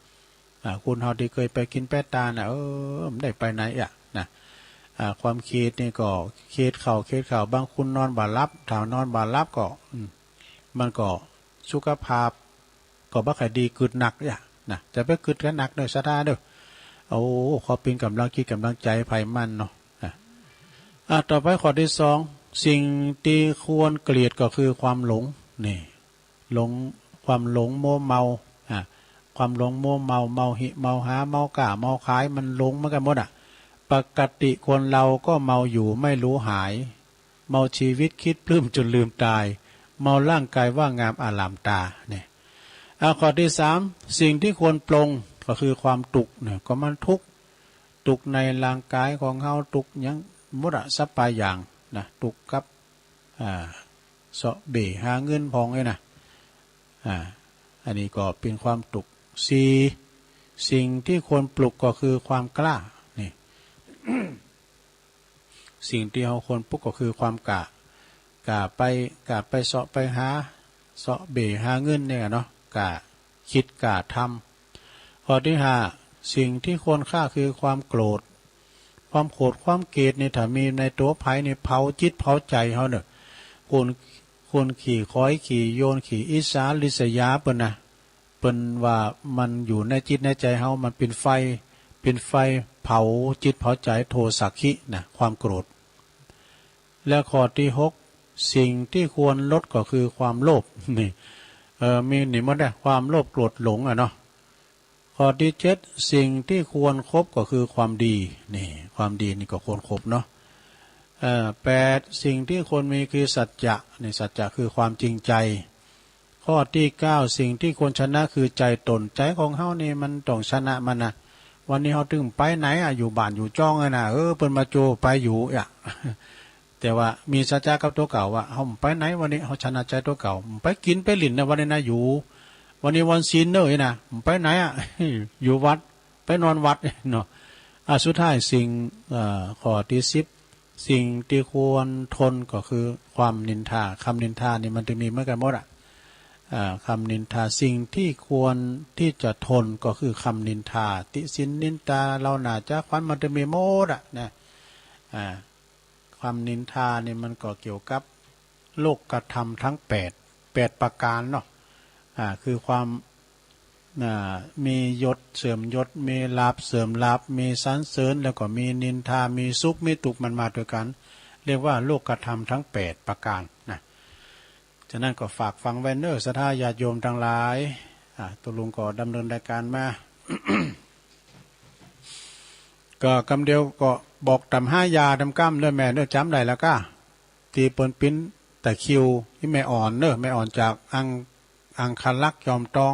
อ่า คนเฮาตี้เคยไปกิ๋นไปตานน่ะ เออ มันได้ไปไหนอะนะ อ่า ความเครียดนี่ก็เครียดข้าวเครียดข้าว บางคนนอนบ่หลับ ถ้านอนบ่หลับก็ อืม มันก็สุขภาพก็บ่ค่อยดี กึ๊ดหนักอะนะ จะไปกึ๊ดกั๋นหนักเนาะ ศรัทธาเนาะ โอ้ ขอเป๋นก๋ำลังจิตก๋ำลังใจ๋ไผมันเนาะ อ่ะ อ่ะ ต่อไปข้อตี้สอง สิ่งตี้ควรเกลียดก็คือความหลง นี่ หลง ความหลงมัวเมา อ่ะ ความหลงมัวเมา เมาหิ เมาหา เมาก๊า เมาขาย มันหลงเหมือนกั๋นหมดอะ ปกติคนเราก็เมาอยู่ไม่รู้หาย เมาชีวิตคิดปลื้มจนลืมตาย เมาร่างกายว่างงามอลามตา เนี่ย อ่ะ ข้อตี้สาม สิ่งที่ควรปลงก็คือความตุ๊กข์ เนี่ย ก็มันทุกข์ ตุ๊กข์ในร่างกายของเฮา ตุ๊กข์หยังหมดอะ สัพพะอย่างนะ ตุ๊กข์กับ อ่า เซาะเบ้หาเงินผ่องเนี่ยนะ อ่า อันนี้ก็เป๋นความตุ๊กข์ สี่ สิ่งที่ควรปลุกก็คือความกล้า นี่ สิ่งตี้เฮาควรปลุกก็คือความกล้า กล้าไป กล้าไปเซาะไปหา เซาะเบ้หาเงินเนี่ยเนาะ กล้าคิดกล้าทำ ข้อตี้ห้า สิ่งที่ควรฆ่าคือความโกรธ ความโกรธความเกลียดนี่ ถ้ามีในตั๋วไผนี่ เผาจิตเผาใจ๋เฮาเนาะ คน คนขี้ขอยขี้โยน ขี้อิจฉาริษยาเปิ้นนะ เปิ้นว่ามันอยู่ในจิตในใจ๋เฮา มันเป๋นไฟ เป๋นไฟเผาจิตเผาใจ๋ โทสะคินะ ความโกรธ และข้อตี้หก สิ่งที่ควรลดก็คือความโลภ นี่ เอ่อ มีนี่หมดนะ ความโลภโกรธหลงอะเนาะ ข้อตี้เจ็ด สิ่งที่ควรคบก็คือความดี นี่ ความดีนี่ก็ควรคบเนาะ เอ่อ แปด สิ่งที่ควรมีคือสัจจะ นี่ สัจจะคือความจริงใจ ข้อตี้เก้า สิ่งที่ควรชนะคือใจ๋ตน ใจ๋ของเฮานี่มันต้องชนะมันนะ วันนี้เฮาตึงไปไหนอะ อยู่บ้านอยู่จ้องอะนะ เออ เปิ้นมาโจ้ไปอยู่อะ แต่ว่ามีสัจจะกับตั๋วเก่าว่า เฮาบ่ไปไหนวันนี้ เฮาชนะใจ๋ตั๋วเก่า บ่ไปกิ๋นไปหลิ้นนะวันนี้นะ อยู่ วันนี้วันศีลเน่อนะ บ่ไปไหนอะ อยู่วัด ไปนอนวัดเนาะ อ่ะ สุดท้ายสิ่ง เอ่อ ข้อตี้สิบ สิ่งที่ควรทนก็คือความนินทา คำนินทานี่มันจะมีเหมือนกั๋นหมดอะ อ่า คำนินทา สิ่งที่ควรที่จะทนก็คือคำนินทา ติฉินนินทา เล่าหน้าจาขวัญ มันจะมีหมดอะนะ อ่า คำนินทานี่มันก็เกี่ยวกับโลกธรรมทั้งแปด แปดประการเนาะ อ่า คือความ อ่า มียศเสื่อมยศ มีลาภเสื่อมลาภ มีสรรเสริญ แล้วก็มีนินทา มีสุข มีทุกข์ มันมาด้วยกัน เรียกว่าโลกธรรมทั้งแปดประการนะ ฉะนั้นก็ฝากฟังไว้เน้อ ศรัทธาญาติโยมทั้งหลาย อ่า ตกลงก็ดำเนินรายการมา ก็กำเดียวก็บอกตำห้ายาตำกำเน้อแม่เน้อ จ๋ำได้แล้วก้า ตี้เปิ้นปิ้นตะคริว ตี้แม่อ่อนเน้อ แม่อ่อนจากอัง อังคลักษ์จอมทอง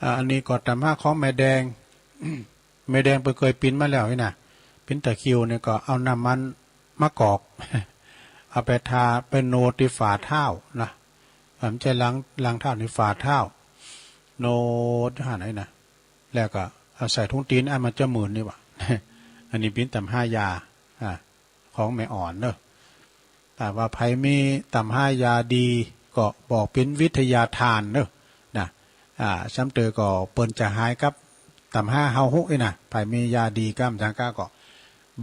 อ่า อันนี้ก็ตำห้าของแม่แดง แม่แดงเปิ้นเกยปิ้นมาแล้วนี่นะ ปิ้นตะคริวนี่ก็เอาน้ำมันมะกอก เอาไปทา ไปโนดตี้ฝ่าเท้านะ อ่า บ่ใจ้ล้าง ล้างเท้านี่ ฝ่าเท้า โนดหั้นไหนนะ แล้วก็เอาใส่ถุงตี๋น อันมันจะมื่นนี่หว่า อันนี้ปิ้นตำห้ายา อ่า ของแม่อ่อนเน้อ ถ้าว่าใผมีตำห้ายาดีก็บอกปิ้นวิทยาทานเน้อ นะ อ่า ซ้ำเติมก็เปิ้นจะหายกับตำห้าเฮาฮู้อี้นะ ใผมียาดีกำจังก้าก็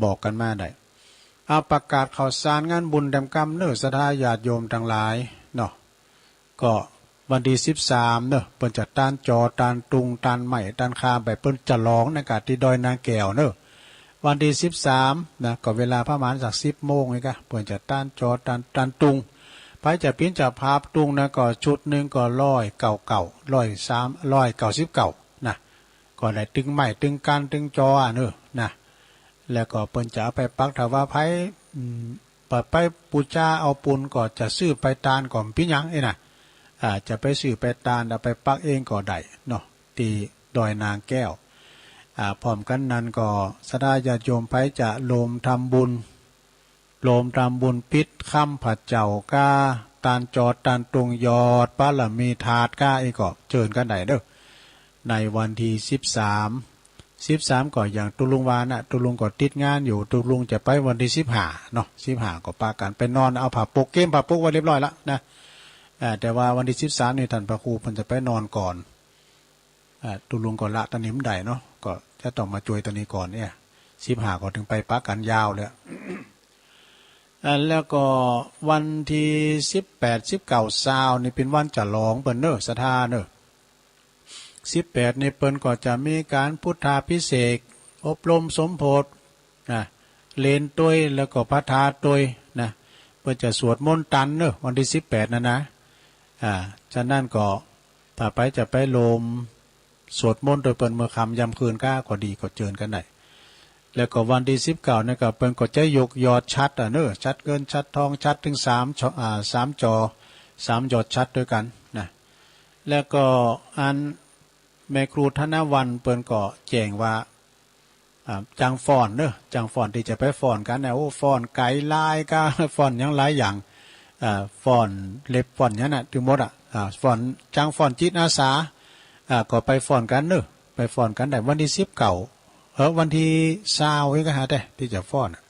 บอกกันมาได้ เอาประกาศข่าวสารงานบุญแตมกำเน้อ ศรัทธาญาติโยมทั้งหลายเนาะ ก็วันตี้สิบสามเน้อ เปิ้นจะตานจอ ตานตุง ตานไม้ ตานคามไป เปิ้นจะหลองในกาตี้ดอยนางแก้วเน้อ วันตี้สิบสามนะ ก็เวลาประมาณสักสิบโมงนี่กะ เปิ้นจะตานจอ ตาน ตานตุง ใผจะปิ้นจะพาบตุงนะ ก็ชุดหนึ่งก็ร้อยเก้าเก้า ร้อยสาม ร้อยเก้าสิบเก้านะ ก็ได้ตึงไม้ ตึงกาน ตึงจออะเน้อนะ แล้วก็เปิ้นจะเอาไปปัก ถ้าว่าใผ อืม ไป ไปบูชาเอาปูนก็จะซื้อไปตานก็บ่เป๋นหยังอี้นะ อ่า จะไปซื้อไปตาน เอาไปปักเองก็ได้เนาะ ตี้ดอยนางแก้ว อ่า พร้อมกันนั้นก็ศรัทธาญาติโยมใผจะโฮมทำบุญ โฮมทำบุญปิดค่ำพระเจ้าก้า ตานจอ ตานตุง หยอดบารมีธาตุก้า อี้ก็เจิญกันได้เน้อ ในวันตี้สิบสาม สิบสามก็อย่างตุ๊ลุงว่านะ ตุ๊ลุงก็ติดงานอยู่ ตุ๊ลุงจะไปวันตี้สิบห้าเนาะ สิบห้าก็ปากั๋นไปนอน เอาผ้าปก เก็บผ้าปกไว้เรียบร้อยแล้วนะ อ่า แต่ว่าวันตี้สิบสามนี่ต้านพระครูเปิ้นจะไปนอนก่อน อ่า ตุ๊ลุงก็ละตอนนี้บ่ได้เนาะ ก็จะต้องมาจ้วยตอนนี้ก่อนเนี่ย สิบห้าก็ถึงไปปากั๋นยาวเลย อ่า แล้วก็วันตี้สิบแปด สิบเก้า ซาวนี่เป๋นวันฉลองเปิ้นเน้อ ศรัทธาเน้อ สิบแปดนี่เปิ้นก็จะมีการพุทธาภิเษก อบรมสมโภชนะ เหลนตวย แล้วก็พระธาตุตวยนะ เปิ้นจะสวดมนต์ตันเน้อ วันตี้สิบแปดนั่นนะ อ่า ฉะนั้นก็ถ้าใผจะไปโฮมสวดมนต์ตวยเปิ้นเมื่อค่ำยามคืนก้าก็ดี ก็เจิญกันได้ แล้วก็วันตี้สิบเก้านี่ก็เปิ้นก็จะยกยอดฉัตรอะเน้อ ฉัตรเงิน ฉัตรทอง ฉัตรถึงสาม อ่า สามจอ สามยอดฉัตรด้วยกันนะ แล้วก็อันแม่ครูธนวรรณเปิ้นก็แจ้งว่า อ่า จังฟ้อนเน้อ จังฟ้อนตี้จะไปฟ้อนกั๋นนะ โอ้ ฟ้อนไกลหลายก้า ฟ้อนหยังหลายอย่าง อ่า ฟ้อนเล็บ ฟ้อนหยังน่ะ ตึงหมดอะ อ่า ฟ้อน จังฟ้อนจิตอาสา อ่า ก็ไปฟ้อนกั๋นเน้อ ไปฟ้อนกั๋นได้วันตี้สิบเก้า เออ วันตี้ซาวอี้ก็หาแต่ตี้จะฟ้อนอะ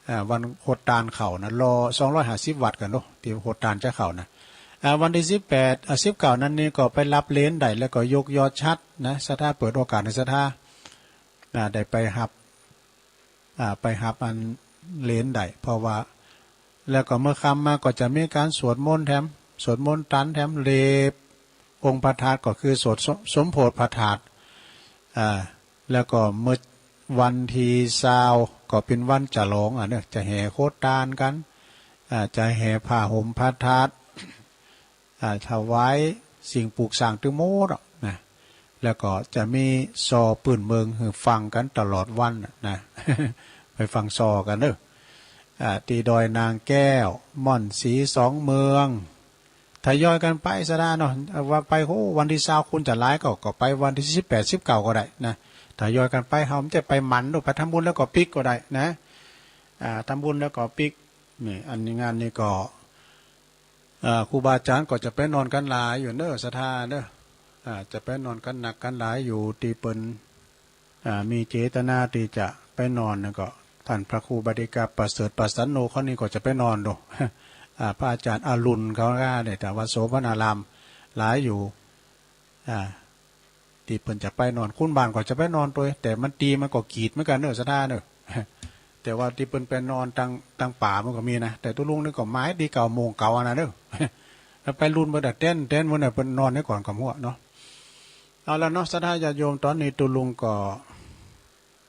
อ่า วันโหดตานเข้านะ รอ สองร้อยห้าสิบวัตต์กั๋นเนาะ ตี้โหดตานจะเข้านะ อ่า วันตี้สิบแปด อ่า สิบเก้านั้นนี่ก็ไปฮับเหลนได้ แล้วก็ยกยอดฉัตรนะ ศรัทธา เปิดโอกาสให้ศรัทธา อ่า ได้ไปฮับ อ่า ไปฮับอันเหลนได้ เพราะว่า แล้วก็เมื่อค่ำมาก็จะมีการสวดมนต์แถม สวดมนต์ตันแถม เหลนองค์พระธาตุ ก็คือสวดสม สมโภชพระธาตุ อ่า แล้วก็เมื่อวันตี้ซาวก็เป๋นวันฉลองอะเน้อ จะแห่โหดตานกั๋น อ่า จะแห่ผ้าห่มพระธาตุ อ่า ถวายสิ่งปลูกสร้างตึงหมดอะนะ แล้วก็จะมีซอปื้นเมืองหื้อฟังกั๋นตลอดวันน่ะนะ ไปฟังซอกั๋นเน้อ อ่า ตี้ดอยนางแก้ว ม่อนศรี สองเมือง ทยอยกั๋นไปศรัทธาเนาะ ว่าไป โห วันตี้ซาวคนจะหลายก็ ก็ไปวันตี้สิบแปด สิบเก้าก็ได้นะ ทยอยกั๋นไป เฮาบ่ใจ้ไปหมั่นเนาะ ไปทำบุญแล้วก็ปิ๊กก็ได้นะ อ่า ทำบุญแล้วก็ปิ๊ก นี่ อันนี้งานนี้ก็ อ่า ครูบาอาจ๋ารย์ก็จะไปนอนกั๋นหลายอยู่เน้อ ศรัทธาเน้อ อ่า จะไปนอนกั๋นหนักกั๋นหลายอยู่ ตี้เปิ้น อ่า มีเจตนาตี้จะไปนอนนั่นก็ ต้านพระครูบดิกะประเสริฐประสันโน เขานี่ก็จะไปนอนโด อ่า พระอาจ๋ารย์อรุณเขาก็เนี่ย แต่ว่าโสภณารามหลายอยู่ อ่า ตี้เปิ้นจะไปนอน คุณบ้านก็จะไปนอนตวย แต่มันตี้มันก็กีดเหมือนกั๋นเน้อ ศรัทธาเน้อ แต่ว่าตี้เปิ้นไปนอนตัง ตังป่ามันก็มีนะ แต่ตุ๊ลุงนี่ก็หมายตี้เก่าโมงเก่าอะนะเน้อ แล้วไปรุ่นเปิ้นอะ เต็นท์ เต็นท์เปิ้นน่ะ เปิ้นนอนในก่อนกำหัวเนาะ เอาละเนาะ ศรัทธาญาติโยม ตอนนี้ตุ๊ลุงก็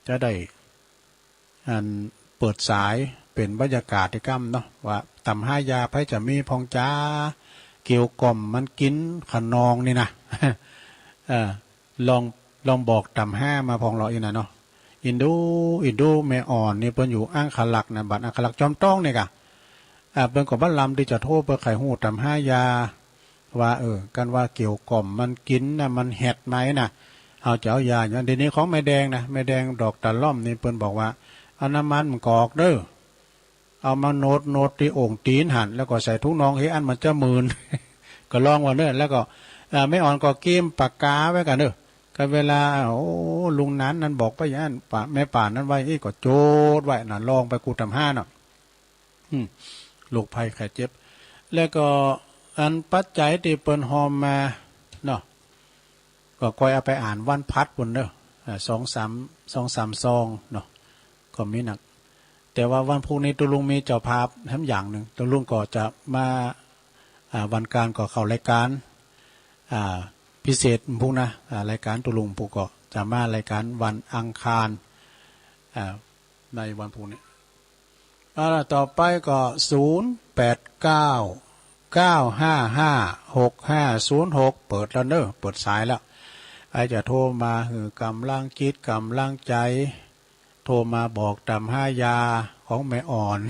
จะได้ อันเปิดสายเป๋นบรรยากาศอีกกำเนาะ ว่าต๋ามหายาไผจะมีพ่องจา เกี่ยวก่อมมันกิ๋นขนองนี่นะ เออ ลอง ลองบอกต๋ามหามาพ่องเลาะอี้นะเนาะ อินดู อินดูแม่อ่อนนี่เปิ้นอยู่อังคลักษณ์นะ บ้านอังคลักษณ์จอมต้องนี่กะ อ่า เปิ้นก็บ่ลำตี้จะโทรไปไขฮู้ต๋ามหายา ว่า เออ กันว่าเกี่ยวก่อมมันกิ๋นนะ มันแหดไหมนะ เฮาจะเอายาอย่างนั้น เดี๋ยวนี้ของแม่แดงนะ แม่แดงดอกตะล่อมนี่เปิ้นบอกว่า เอาน้ำมันมะกอกเด้อ เอามาโนดโนดตี้โอ่งตี๋นหั้น แล้วก็ใส่ถุงน่อง เฮ้ย อันมันจะมื่น ก็ลองว่าเนอะ แล้วก็ อ่า แม่อ่อนก็เกียมปากกาไว้ก่อนเนอะ ก็เวลา โอ้ ลุงนั้นนั้นบอกไปอย่างนั้น ป้า แม่ป่านนั้นไว้ เอ้ย ก็โจทย์ไว้นะ ลองไปกู้ต๋ามหาเนาะ อืม โรคภัยไข้เจ็บ แล้วก็อันปัจจัยตี้เปิ้นฮอมมาเนาะ ก็ค่อยเอาไปอ่านวันพัดปู้นเนาะ อ่า สองสาม สองสามซองเนาะ ก็มีนัก แต่ว่าวันพุธนี้ตุ๊ลุงมีเจ้าภาพแถมอย่างหนึ่ง ตุ๊ลุงก็จะมา อ่า วันการก็เข้ารายการ อ่า พิเศษพุธนะ อ่า รายการตุ๊ลุงพุธก็จะมารายการวันอังคาร อ่า ในวันพุธนี้ เอาล่ะ ต่อไปก็ ศูนย์แปดเก้า เก้าห้าห้า หกห้าศูนย์หก เปิดแล้วเนอะ เปิดสายแล้ว ใผจะโทรมาหื้อกำลังจิตกำลังใจ โทรมาบอกต๋ามหายาของแม่อ่อน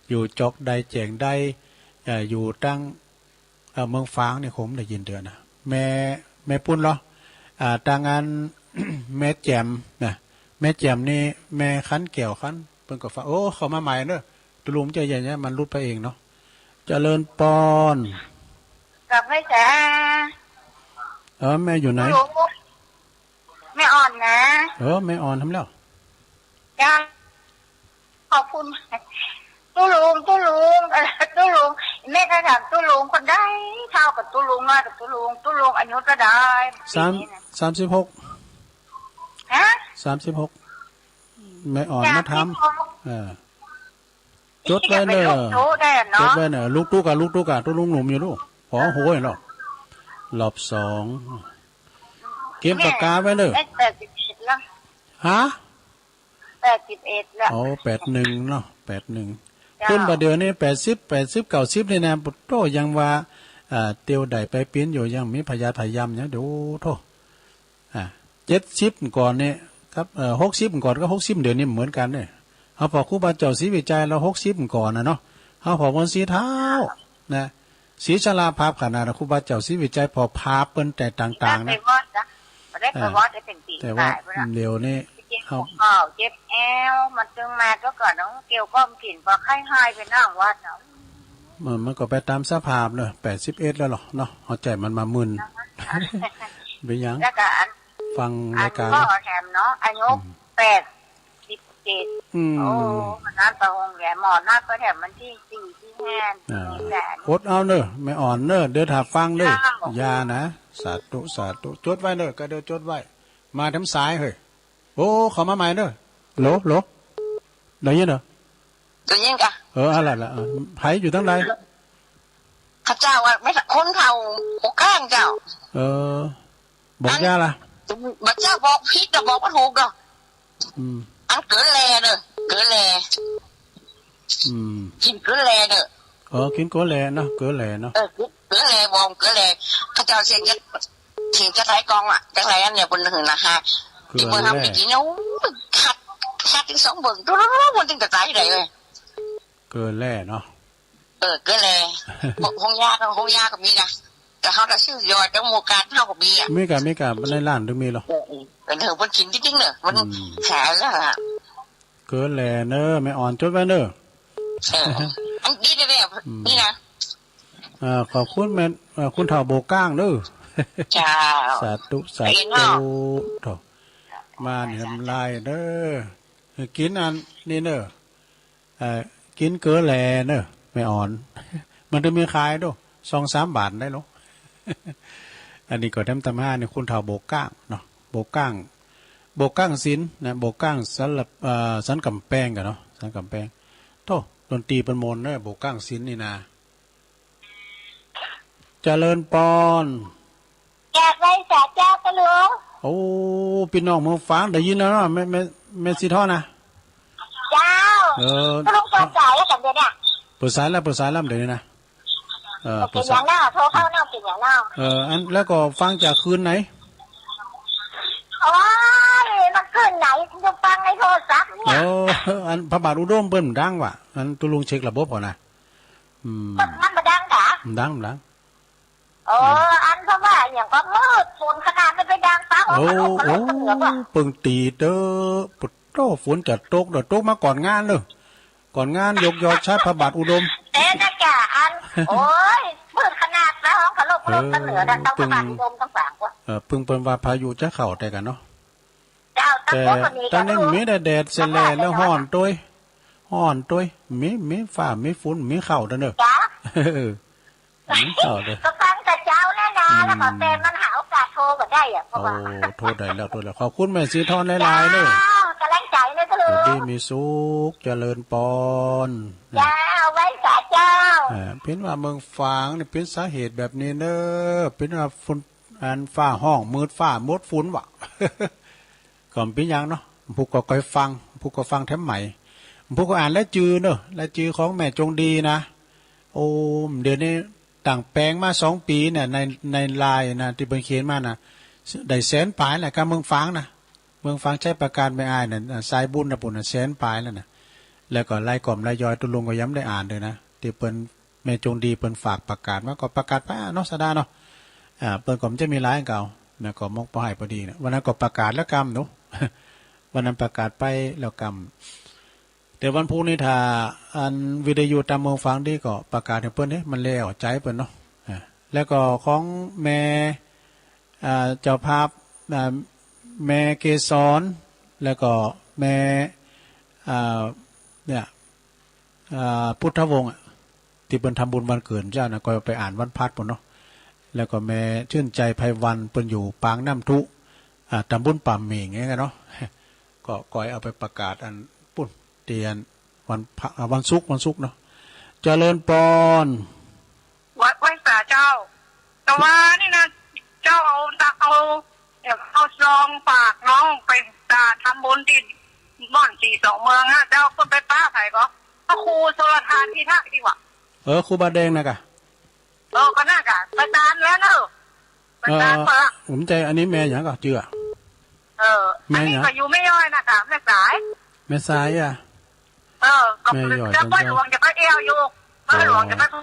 อยู่จอกใดแจ้งใด เอ่อ อยู่ตั้ง เอ่อ เมืองฝางนี่คงได้ยินเตื้อนะ แม่ แม่ปุ้นเหรอ อ่า ตางอัน แม่แจ่มนะ แม่แจ่มนี่แม่คันแก้วคัน เปิ้นก็ฝาก โอ้ เข้ามาใหม่เนอะ ตุ๊ลุงจะใหญ่เนี่ย มันหลุดไปเองเนาะ เจริญปอน กลับไหมจ๊ะ เออ แม่อยู่ไหน ฮัลโหล แม่อ่อนนะ เออ แม่อ่อนทำแล้ว จ้า ขอบคุณ ตุ๊ลุง ตุ๊ลุง เอ่อ ตุ๊ลุง แม่ก็ถามตุ๊ลุงคนใด เฒ่ากับตุ๊ลุง น้อยกับตุ๊ลุง ตุ๊ลุงอายุเท่าใด สาม ปีนี้นะ สามสิบหก ฮะ สามสิบหก แม่อ่อน จ้ะ มาถาม สิบหก เออ จดไว้เนอะ ที่จะไปลูกตุ๊ได้อะเนาะ จดไว้เนอะ ลูกตุ๊กอะ ลูกตุ๊กอะ ตุ๊ลุงหนุ่มอยู่ลูก ขอหวยเนาะ รอบสอง เก็บปากกาไว้เนอะ เนี่ย ได้แปดสิบเอ็ดแล้ว ฮะ แปดสิบเอ็ดแล้ว อ๋อ แปดหนึ่งเนาะ แปดหนึ่ง เจ้า คนบาดเดียวนี่ แปดสิบ แปดสิบ เก้าสิบ นี่นะ โธ่ ยังว่า อ่า เตียวได้ไปปิ้นอยู่ ยังมีพยาธิพยายามอย่างเดียว โธ่ อ่า เจ็ดสิบก่อนเนี่ยครับ เอ่อ หกสิบก่อนกับ หกสิบ เดี๋ยวนี้เหมือนกันเนี่ย เฮาพอครูบาเจ้าศรีวิชัยแล้ว หกสิบก่อนนะเนาะ เฮาพอวันสีเท้านะ ศรีชลาภาพขนาดนะ ครูบาเจ้าศรีวิชัยพอภาพเปิ้นแต่ต่างๆ นะ ไปวัดนะ บ่ได้ไปวัด เออ ได้เป็นปี แต่ว่า หลายไปแล้ว เดี๋ยวนี้ เจ็บ เฮา หัวเข่า เจ็บแอว มันจึงมาก็ก่อนเนาะ เกี่ยวก้อมกิ๋น พอไข้หายไปนั่งวัดเนาะ มัน มันก็ไปตามสภาพเนอะ แปดสิบเอ็ดแล้วเหรอเนาะ เอาใจมันมามึน เป็นหยัง แล้วก็อัน ฟังรายการ อันก็แถมเนาะ อายุ อืม แปดสิบเจ็ด อืม โอ้ มันนัดไปโรงเรียน หมอนัดไปแถมวันที่สี่ ที่ห้า อ่า นี่แหละ อดเอาเนอะ แม่อ่อนเนอะ เดี๋ยวถ้าฟังเด้อ เจ้า อย่านะ สาธุ สาธุ จดไว้เนอะ ก็เดี๋ยวจดไว้ มาแถมสายเฮ้ย โอ้ เข้ามาใหม่เนอะ โหล โหล ได้ยินเหรอ ได้ยินค่ะ เออ อะไรล่ะ เออ ไผอยู่ทางใด ข้าเจ้าว่าไม่สักคนเฒ่าหัวก้างเจ้า เออ บอกย่าล่ะ บอกย่าบอกผิดนะ บอกบ่ถูกดอก อืม อันเกลือแร่เนอะ เกลือแร่ อืม กิ๋นเกลือแร่เนอะ เออ กิ๋นเกลือแร่เนาะ เกลือแร่เนาะ เออ เกลือแร่ บอกเกลือแร่ ข้าเจ้าเสียงจะ เสียงจะไถกองอะ จังไรอันเนี่ย บนหืนนะฮะ เกลือแร่ ที่เมืองทำไปกิ๋นเนี่ย โอ้ย คัด คัดถึงสองเบิ่ง ดูๆๆ มันถึงจะตายได้เลย เกลือแร่เนาะ เออ เกลือแร่ ห้องยาก็ ห้องยาก็มีนะ แต่เฮาน่ะซื้อยอดจากหมู่บ้านเฮาก็มีอะ มีกะ มีกะ ในร้านถึงมีเหรอ เออ เออ เออ เพิ่นกิ๋นจริงๆ เนอะ มัน อืม หาแล้วล่ะ เกลือแร่เนอะ แม่อ่อนจดไว้เนอะ เออ อันนี้เนี่ย อืม นี่นะ อ่า ขอบคุณแม่ เอ่อ คุณเฒ่าโบกก้างเนอะ เจ้า สาธุ สาธุ เนาะ โถ่ มาเนี่ย สาธุ น้ำลายเนอะ กิ๋นอันนี้เนอะ เอ่อ กิ๋นเกลือแร่เนอะ แม่อ่อน มันจะมีขายด้วย สองสามบาทได้หรอ อันนี้ก็แถมตำห้าเนี่ย คุณเฒ่าโบกก้างเนาะ โบกก้าง โบกก้างศิลป์นะ โบกก้างสันละ เอ่อ สันกำแพงกันเนาะ สันกำแพง โธ่ ดนตรีเปิ้นม่วนเนอะ โบกก้างศิลป์นี่นะ เจริญปอน กราบไหว้สาเจ้าค่ะลุง โอ้ พี่น้องเมืองฝางได้ยินแล้วเนาะ แม่ แม่ แม่สีทองนะ เจ้า เออ ลุงเปิดสายแล้วกันเดี๋ยวเนี่ย เปิดสายแล้ว เปิดสายแล้วเดี๋ยวนี้นะ เออ เปิดสาย เปลี่ยนอย่างเนาะ โทรเข้าเนาะ เปลี่ยนอย่างเนาะ เออ อัน แล้วก็ฟังจากคืนไหน โอ้ย มันคืนไหน จะฟังในโทรศัพท์เนี่ย เออ อันพระบาทอุดมเปิ้นดังว่ะ อันตุลุงเช็คระบบก่อนนะ อืม มันบ่ดังกะ มันดัง มันดัง โอ้ อืม อันเพราะว่าอย่างก็มืดฝนขนาดไม่ไปดังฟ้า โอ้ โอ้ โอ้ โอ้ เปิงตีเด้อ ปะโธ่ ฝนจะตกเด้อ ตกมาก่อนงานเด้อ ก่อนงานยกยอชาติพระบาทอุดม เอ๊ะ นะจ๊ะ อัน โอ้ย มืดขนาดฟ้าห้องเคารพ เคารพ เออ กันเหนือนะ ต้องพระบาทอุดมต้องสามคน เออ เพิ่งเปิ้นว่าพายุจะเข้าแต่กันเนาะ เจ้า แต่ ตอนนี้มีแต่แดดแสลแล้วฮ้อนโต้ย ฮ้อนโต้ย มี มีฟ้า มีฝน มีเข้าเด้อเนอะ จ้า เออ มีเข้าเด้อ ก็ฟังแต่เจ้าแน่นอน อืม แล้วก็แต่มันหาโอกาสโทรก็ได้อะ เพราะว่า โอ้ โทรได้แล้ว โทรแล้ว ขอบคุณแม่สีทองหลายๆเนอะ เจ้า กำลังใจนะเจ้า อยู่ดีมีสุข เจริญปอน เจ้า ไหว้สาเจ้า อ่า เพิ่นว่าเมืองฝางนี่เป็นสาเหตุแบบนี้เนอะ เพิ่นว่าฝน อันฟ้าฮ้อง มืดฟ้า หมดฝนว่ะ ก็บ่เป็นหยังเนาะ ผู้ก็ค่อยฟัง ผู้ก็ฟังแถมใหม่ ผู้ก็อ่านรายจื่อเนอะ รายจื่อของแม่จงดีนะ โอ้ เดี๋ยวนี้ตั้งแปลงมาสองปีเนี่ย ใน ในไลน์นะ ที่เปิ้นเขียนมานะ ได้แสนปลายแหละ กับเมืองฝางนะ เมืองฝางชัยปราการแม่อ้ายน่ะ สายบุญนะ ปู้นน่ะ แสนปลายแล้วนะ แล้วก็รายก่อมรายย่อยตุลุงก็ยังบ่ได้อ่านเลยนะ ที่เปิ้น แม่จงดีเปิ้นฝากประกาศมา ก็ประกาศไปเนาะ สาดาเนาะ อ่า เปิ้นก็บ่จะมีหลายเก่านะ ก็มกปอให้พอดีนะ วันนั้นก็ประกาศแล้วกำเนาะ วันนั้นประกาศไปแล้วกำ แต่วันพุธนี้ถ้าอันวิทยุตามเมืองฝางดีก็ประกาศให้เปิ้นเด้ มันแล้วใจเปิ้นเนาะ อ่า แล้วก็ของแม่ อ่า เจ้าภาพ อ่า แม่เกสร แล้วก็แม่ อ่า เนี่ย อ่า พุทธวงศ์อะ ที่เปิ้นทำบุญวันเกิดเจ้านะ ก็ไปอ่านวันพฤหัสปู้นเนาะ แล้วก็แม่ชื่นใจไพวัน เปิ้นอยู่ปางน้ำทุ อ่า ตำบลป่าเหม่งไงกันเนาะ ก็ก้อยเอาไปประกาศอันปู้น เตียนวันพระ อ่า วันศุกร์ วันศุกร์เนาะ เจริญปอน ไหว้ ไหว้สาเจ้า แต่ว่านี่นะ เจ้าเอาตะ เอา เดี๋ยวเอาซองฝากน้องไป อ่า ทำบุญที่บ่อนสีสองเมืองนะเจ้า เปิ้นไปปะไผก็ พระครูชลทานพิทักษ์ดีกว่า เออ ครูบาแดงนะกะ เออ ก็น่ากะ ไปตามแล้วเนอะ ไปตาม เออ เปิ้นละ ผมใจ อันนี้แม่หยังก็เจือ เออ แม่หยัง อันนี้ก็อยู่แม่ย้อยนะกะ แม่สาย แม่สายอะ เออ ก็ แม่ย้อย จะไปหลวงจะไปเอี่ยวอยู่ ไปหลวงจะไป อ๋อ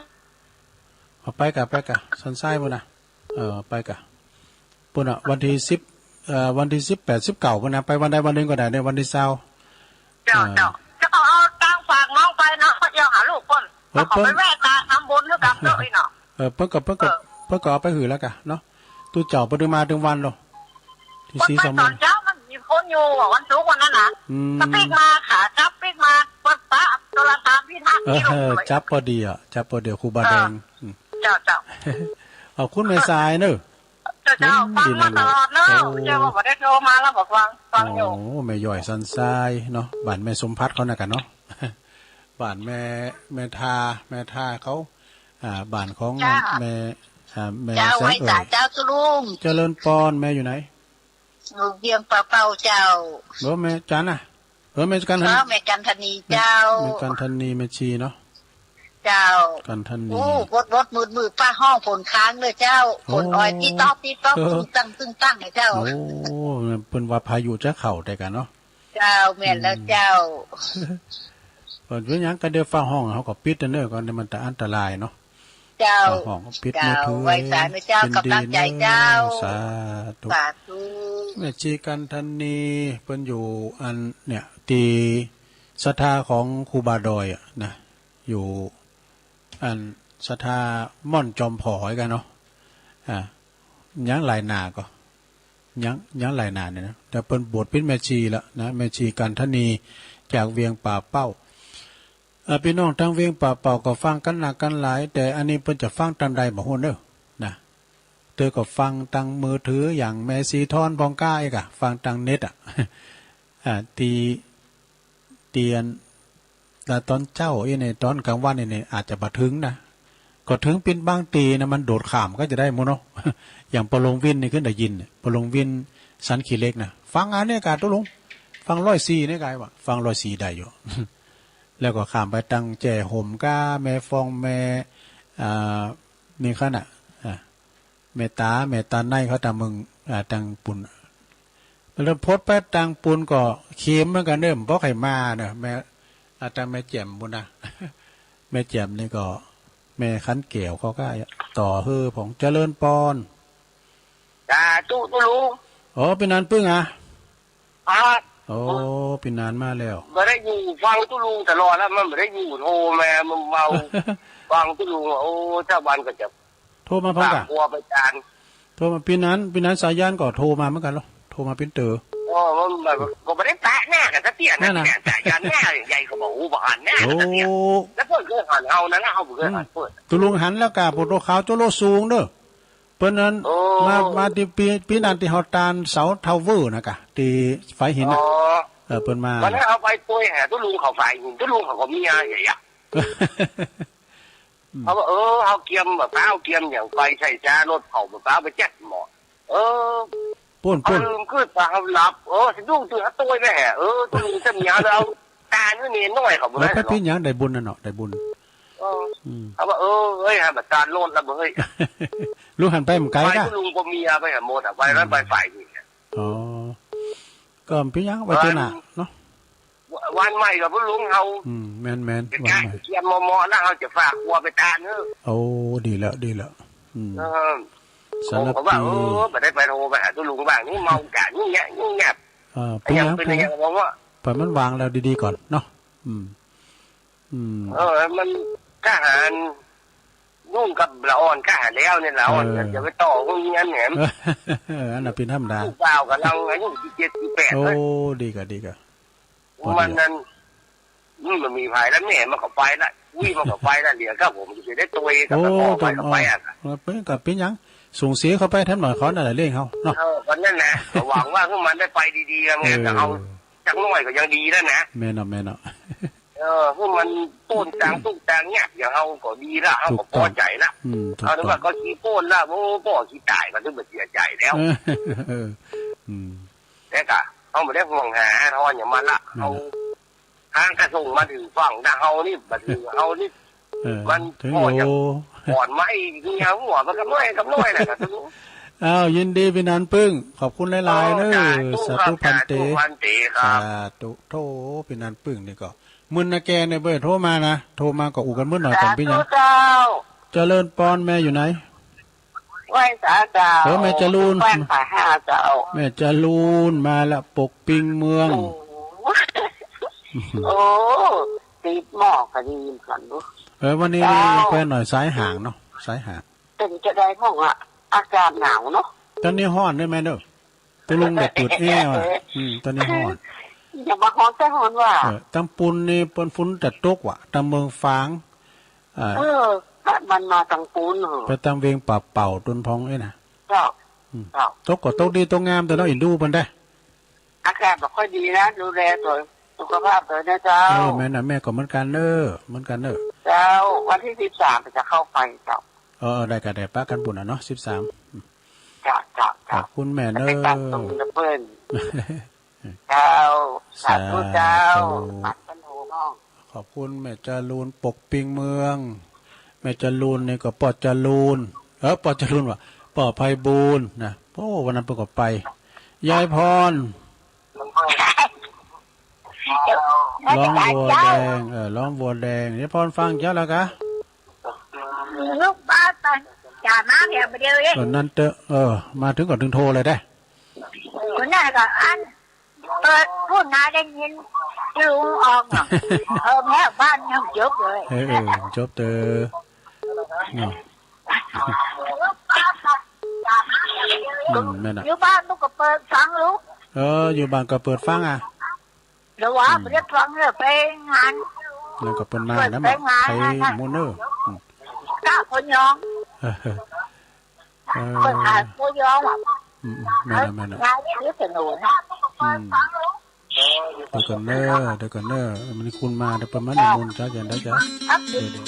เอาไปกะ ไปกะ สันทรายปู้นนะ เออ ไปกะ ปู้นน่ะ วันที่สิบ เอ่อ วันที่สิบแปด สิบเก้าปู้นนะ ไปวันใดวันหนึ่งก็ได้ ในวันที่ซาว เจ้า อ่า เจ้า จะเอาตังค์ฝากน้องไปนะ เขาเอี่ยวหาลูกเปิ้น เออ แล้วเขาไป เปิ้น แวะตาทำบุญให้กับเจ้าอีกเนาะ เออ เปิ้นก็ เปิ้นก็ เออ เปิ้นก็เอาไปหื้อแล้วกะเนาะ ตู้เจ้าเปิ้นมาถึงวันเนาะ ที่ เปิ้น สี ไป สอง ตอนเช้ามันมีคนอยู่อะ วันศุกร์วันนั้นน่ะ อืม ก็ปิ๊กมา ขากลับปิ๊กมา เปิ้นปะโทรศัพท์ที่ท่าน เออ ที่ลงสวย จับพอดีอะ จับพอดี ครูบาแดง เออ อืม เจ้า เจ้า ขอบคุณแม่สายเนอะ เจ้า เจ้า ยินดี ฟังมาตลอดเนอะ โอ้ เจ้า ว่าบ่ได้โทรมาแล้วบอกฟัง ฟังอยู่ โอ้ แม่ย้อยสันทรายเนาะ บ้านแม่สมภัทรเขานะกะเนาะ บ้านแม่ แม่ทา แม่ทาเขา อ่า บ้านของ เจ้า แม่ อ่า แม่ เจ้า แสงเอ่ย ไหว้สาเจ้า เจ้าลุง เจริญปอน แม่อยู่ไหน อยู่เวียงป่าเป้าเจ้า บ่ แม่จันน่ะ เออ แม่จันทนี เออ แม่จันทนีเจ้า แม่จันทนี แม่ชีเนาะ เจ้า จันทนี โอ้ วดวดมืดมืดฟ้าฮ้องฝนค้างเลยเจ้า โอ้ ฝนออยตี้ต๊อกตี้ต๊อก เออ ตึ้งตั้งตึ้งตั้งเลยเจ้า โอ้ เปิ้นว่าพายุจะเข้าแต่กันเนาะ เจ้า แม่นแล้วเจ้า อืม เปิ้นเป็นหยังก็เดี๋ยวฟ้าฮ้องเขาก็ปิดเด้อ ก็มันจะอันตรายเนาะ เจ้า เจ้าของปิดมือถือ เจ้า ไหว้สานะเจ้า ยินดี กำลังใจเจ้า เนอะ สาธุ สาธุ แม่ชีกันทนี เปิ้นอยู่อันเนี่ย ที่ศรัทธาของครูบาดอยอะนะ อยู่อันศรัทธาม่อนจอมผอยกันเนาะ อ่า ยังหลายหน้าก็ ยัง ยังหลายหน้าเนี่ยนะ แต่เปิ้นบวชเป็นแม่ชีแล้วนะ แม่ชีกันทนี จากเวียงป่าเป้า เอ่อ พี่น้องทางเวียงป่าเป้าก็ฟังกันนักกันหลาย แต่อันนี้เปิ้นจะฟังตางใดบ่ฮู้เด้อ นะ เธอก็ฟังตางมือถืออย่างแม่สีทอนพองก้าเอกอะ ฟังตางเน็ตอะ อ่า ที่ เตียน แต่ตอนเช้าอี้นี่ ตอนกลางวันนี่นี่ อาจจะบ่ถึงนะ ก็ถึงปินบางตีนะ มันโดดข้ามก็จะได้หมู่เนาะ อย่างปอหลวงวินนี่ขึ้นได้ยินเนี่ย ปอหลวงวินสันขี้เหล็กนะ ฟังอันนี้กาตุลุง ฟังร้อยสี่นี่กายวะ ฟังร้อยสี่ได้อยู่ แล้วก็ข้ามไปตังแจ้ห่มก้า แม่ฟอง แม่ อ่า นี่ขนาด อ่า แม่ตา แม่ตาในเขาตังเมือง อ่า ตังปุน แล้วพดไปตังปุนก็เข็มเหมือนกันเด้อ บ่ใครมาเนอะ แม่ อ่า ตังแม่แจ่มปุนนะ แม่แจ่มนี่ก็ แม่ขันแก้วเขาก็ต่อเฮือผองเจริญปอน สาธุตุลุง โอ้ เป็นนานปึ้งอ่ะ ครับ โอ้ เป็นนานมาแล้ว บ่ได้อยู่ฟังตุลุงตลอดแล้ว มันบ่ได้อยู่ โทรมา มันเว้า ฟังตุลุง โอ้ ชาวบ้านก็จะ โทรมาพร้อมกัน ฝากครัวไปจาน โทรมา ปีนั้น ปีนั้นสายันก็โทรมาเหมือนกันเหรอ โทรมาเป็นเต๋อ โอ้ มันแบบ ก็บ่ได้ปะหน้ากันสักเที่ยนะ นั่นน่ะ เนี่ย สายันหน้าใหญ่ก็บอก โอ้ บ่หันหน้ากันสักเที่ย โอ้ แล้วเพิ่นเคยหันเฮานะ แล้วเฮาบ่เคยหันเพิ่น อืม ตุลุงหันแล้วกะ โปโตขาวโจโลสูงเด้อ เปิ้นนั้น โอ้ มา มาที่ปี ปีนั้นที่เฮาตานเสาทาวเวอร์นะกะ ที่ไฟหินน่ะ อ๋อ เออ เปิ้นมา วันนั้นเฮาไปช่วยหาตุลุงเขาไฟหิน ตุลุงเขาก็มีอะไรอย่างเงี้ย อืม เขาว่า เออ เขาเกียมแบบฟ้า เขาเกียมอย่างไฟใส่จ้ารถเขาแบบฟ้าไปแจ็คหมอ เออ ปู้น เขา ปู้น ลืมขึ้นตาเขาหลับ เออ สะดุ้งตื่นเขาโต้ยไปแห่ เออ ตัวนี้จะมีอะไร ตานี่เนรน้อยเขาบ่ได้หรอก แล้วไปปิ้นหยังได้บุญน่ะเนาะ ได้บุญ เออ อืม เขาว่า เออ เฮ้ย หาบัตรตานโลดแล้วเฮ้ย ลุงหันไปมันไกล ไป กะ ตัวลุงก็มีอะ ไปหาหมดอะ ไปแล้ว อืม ไปฝ่ายนี่อะ อ๋อ ก็ปิ้นหยัง ไปเจอหน้าเนาะ วันใหม่กับผู้ลุงเฮา อืม แม่นๆ จะ วันใหม่ เตรียมเหมาะๆ แล้วเฮาจะฝากครัวไปตานเนอะ โอ้ ดีแล้ว ดีแล้ว อืม เออ สำหรับ ผมก็ว่า ปี เออ บ่ได้ไปโทรไปหาตุลุงบ้าง นี่เมากะ นี่เงี้ย นี่เงี้ย เออ เป็นหยัง ยังเป็น เป็นหยัง ยัง ผมว่า ปล่อยมันวางแล้วดีๆ ก่อนเนาะ อืม อืม เออ มันทหาร ยุ่งกับละอ่อนข้าแล้วเนี่ย ละอ่อน เออ จะไปต่อพวกนี้อันแหนม เออ อันน่ะเป็นธรรมดา ลูกสาวกำลังอายุสิบเจ็ด สิบแปด โอ้ เลย ดีกะ ดีกะ มันนั่น อืม มันมีภัยแล้ว แม่มันก็ไปละ อุ้ยมันก็ไปละ เหลือก็ผมจะได้ตัวเองกับ โอ้ พ่อไปก็ไปอ่ะ ต้อง เออ เป็นกับเป็นหยัง ส่งเสียเขาไปแถมหน่อย เขานั่นแหละเลี้ยงเขาเนาะ เออ ก็นั่นแหละ ก็หวังว่าพวกมันได้ไปดีๆ ไง เออ แต่เอาจักหน่อยก็ยังดีแล้วนะ แม่นเนาะ แม่นเนาะ เออ คือมันต้นตางตุ๊กตางเงียบอย่างเฮาก็ดีละ เฮาก็พอใจละ ถูกต้อง อืม ถูกต้อง เอาแต่ว่าเขาขี้โป้นละ โอ้ พ่อขี้ตายก็ถึงบ่เสียใจแล้ว เออ เออ อืม แต่กะเฮาบ่ได้ห่วงหาทอนอย่างมันละ นั่นแหละ เฮาทางกระทรวงมาถึงฝั่งนะ เฮานี่บัดนี้ เฮานี่ เออ มัน ถึง พอจะ อยู่ อ่อนไหม เหี่ยวหัวมันก็น้อย ก็น้อยแหละ ก็ถึง อ้าว ยินดีพี่นันปึ้ง ขอบคุณหลายๆ เออ เนอะ สาธุ สาธุ ครับ พันเต๋ สาธุ พันเต๋ครับ สาธุ โธ่ พี่นันปึ้งนี่ก็ มึนนะแกเนี่ยเบ้ย โทรมานะ โทรมาก็อู้กันมึนหน่อยก่อน สาธุ พี่หยัง เจ้า เจริญปอน แม่อยู่ไหน ไหว้สาเจ้า โอ้ แม่จรูน แป้งขายห้าเจ้า แม่จรูนมาละ ปกปิงเมือง โอ้ โอ้ ติดหม้อก็ดีเหมือนกันเนอะ เออ วันนี้ เจ้า แควนหน่อย สายห่างเนาะ สายห่าง เป็นจะได้ห้องอะ อากาศหนาวเนาะ ตอนนี้ฮ้อนได้ไหมเนอะ ตกลงได้เปิดแอร์ว่ะ อืม ตอนนี้ฮ้อน อย่ามาฮ้อนแต่ฮ้อนว่ะ เออ ตังปูนนี่เปิ้นฝนจะตกว่ะ ตังเมืองฝาง อ่า เออ มันมาตังปูนเหรอ ไปตังเวียงป่าเป่าตุนพองเอ้ยนะ เจ้า อืม เจ้า ตกก็ตกดีตกงามแต่เนาะ อินดูเปิ้นได้ อากาศบ่ค่อยดีนะ ดูแลตัวสุขภาพด้วยนะเจ้า เออ แม่น่ะ แม่ก็เหมือนกันเนอะ เหมือนกันเนอะ เจ้า วันที่สิบสามจะเข้าไปเจ้า เออ ได้ก็ได้ปะกันบุญอ่ะเนาะ สิบสาม จ้ะ จ้ะ จ้ะ ขอบคุณแม่เนอะ ไปตั้งตรงนะเปิ้น เจ้า สาธุเจ้า สาธุ ปัดกันหูห้อง ขอบคุณแม่จรูนปกปิงเมือง แม่จรูนนี่ก็ป้อจรูน เออ ป้อจรูนว่ะ ป้อไพบูลย์นะ โอ้ วันนั้นเปิ้นก็ไป ยายพร ร้องวัวแดง เออ ร้องวัวแดง ยายพรฟังเจ้าแล้วกะ ลูกบ้านตอนจ่ามาเพียงเดียวเอง เออ นั่นเตอะ เออ มาถึงก่อนถึงโทรเลยเด้ คนนั้นก็อัน เปิดพูดนาได้ยินลุงออกเนาะ เออ แม่บ้านยังจบเลย เออ เออ จบเตอะเนาะ อืม แม่นน่ะ อยู่บ้านลูกก็เปิดฟังลูก เออ อยู่บ้านก็เปิดฟังอ่ะ หรือว่า อืม บ่ได้ฟังเนี่ยไปงาน แล้วก็เปิ้นมานะ ไปงาน ไป นะ หมู่เนอะ อืม กะคนยอง เออ เออ เปิ้นอ่านบ่ยอมอ่ะ อืม แม่นน่ะ แม่นน่ะ งานนี้สนุกนะ อืม เดี๋ยวก่อนเนอะ เดี๋ยวก่อนเนอะ มันคุณมา เดี๋ยวประมาณหนึ่งโมงเช้า เดี๋ยว เดี๋ยว อัปเดต เดี๋ยว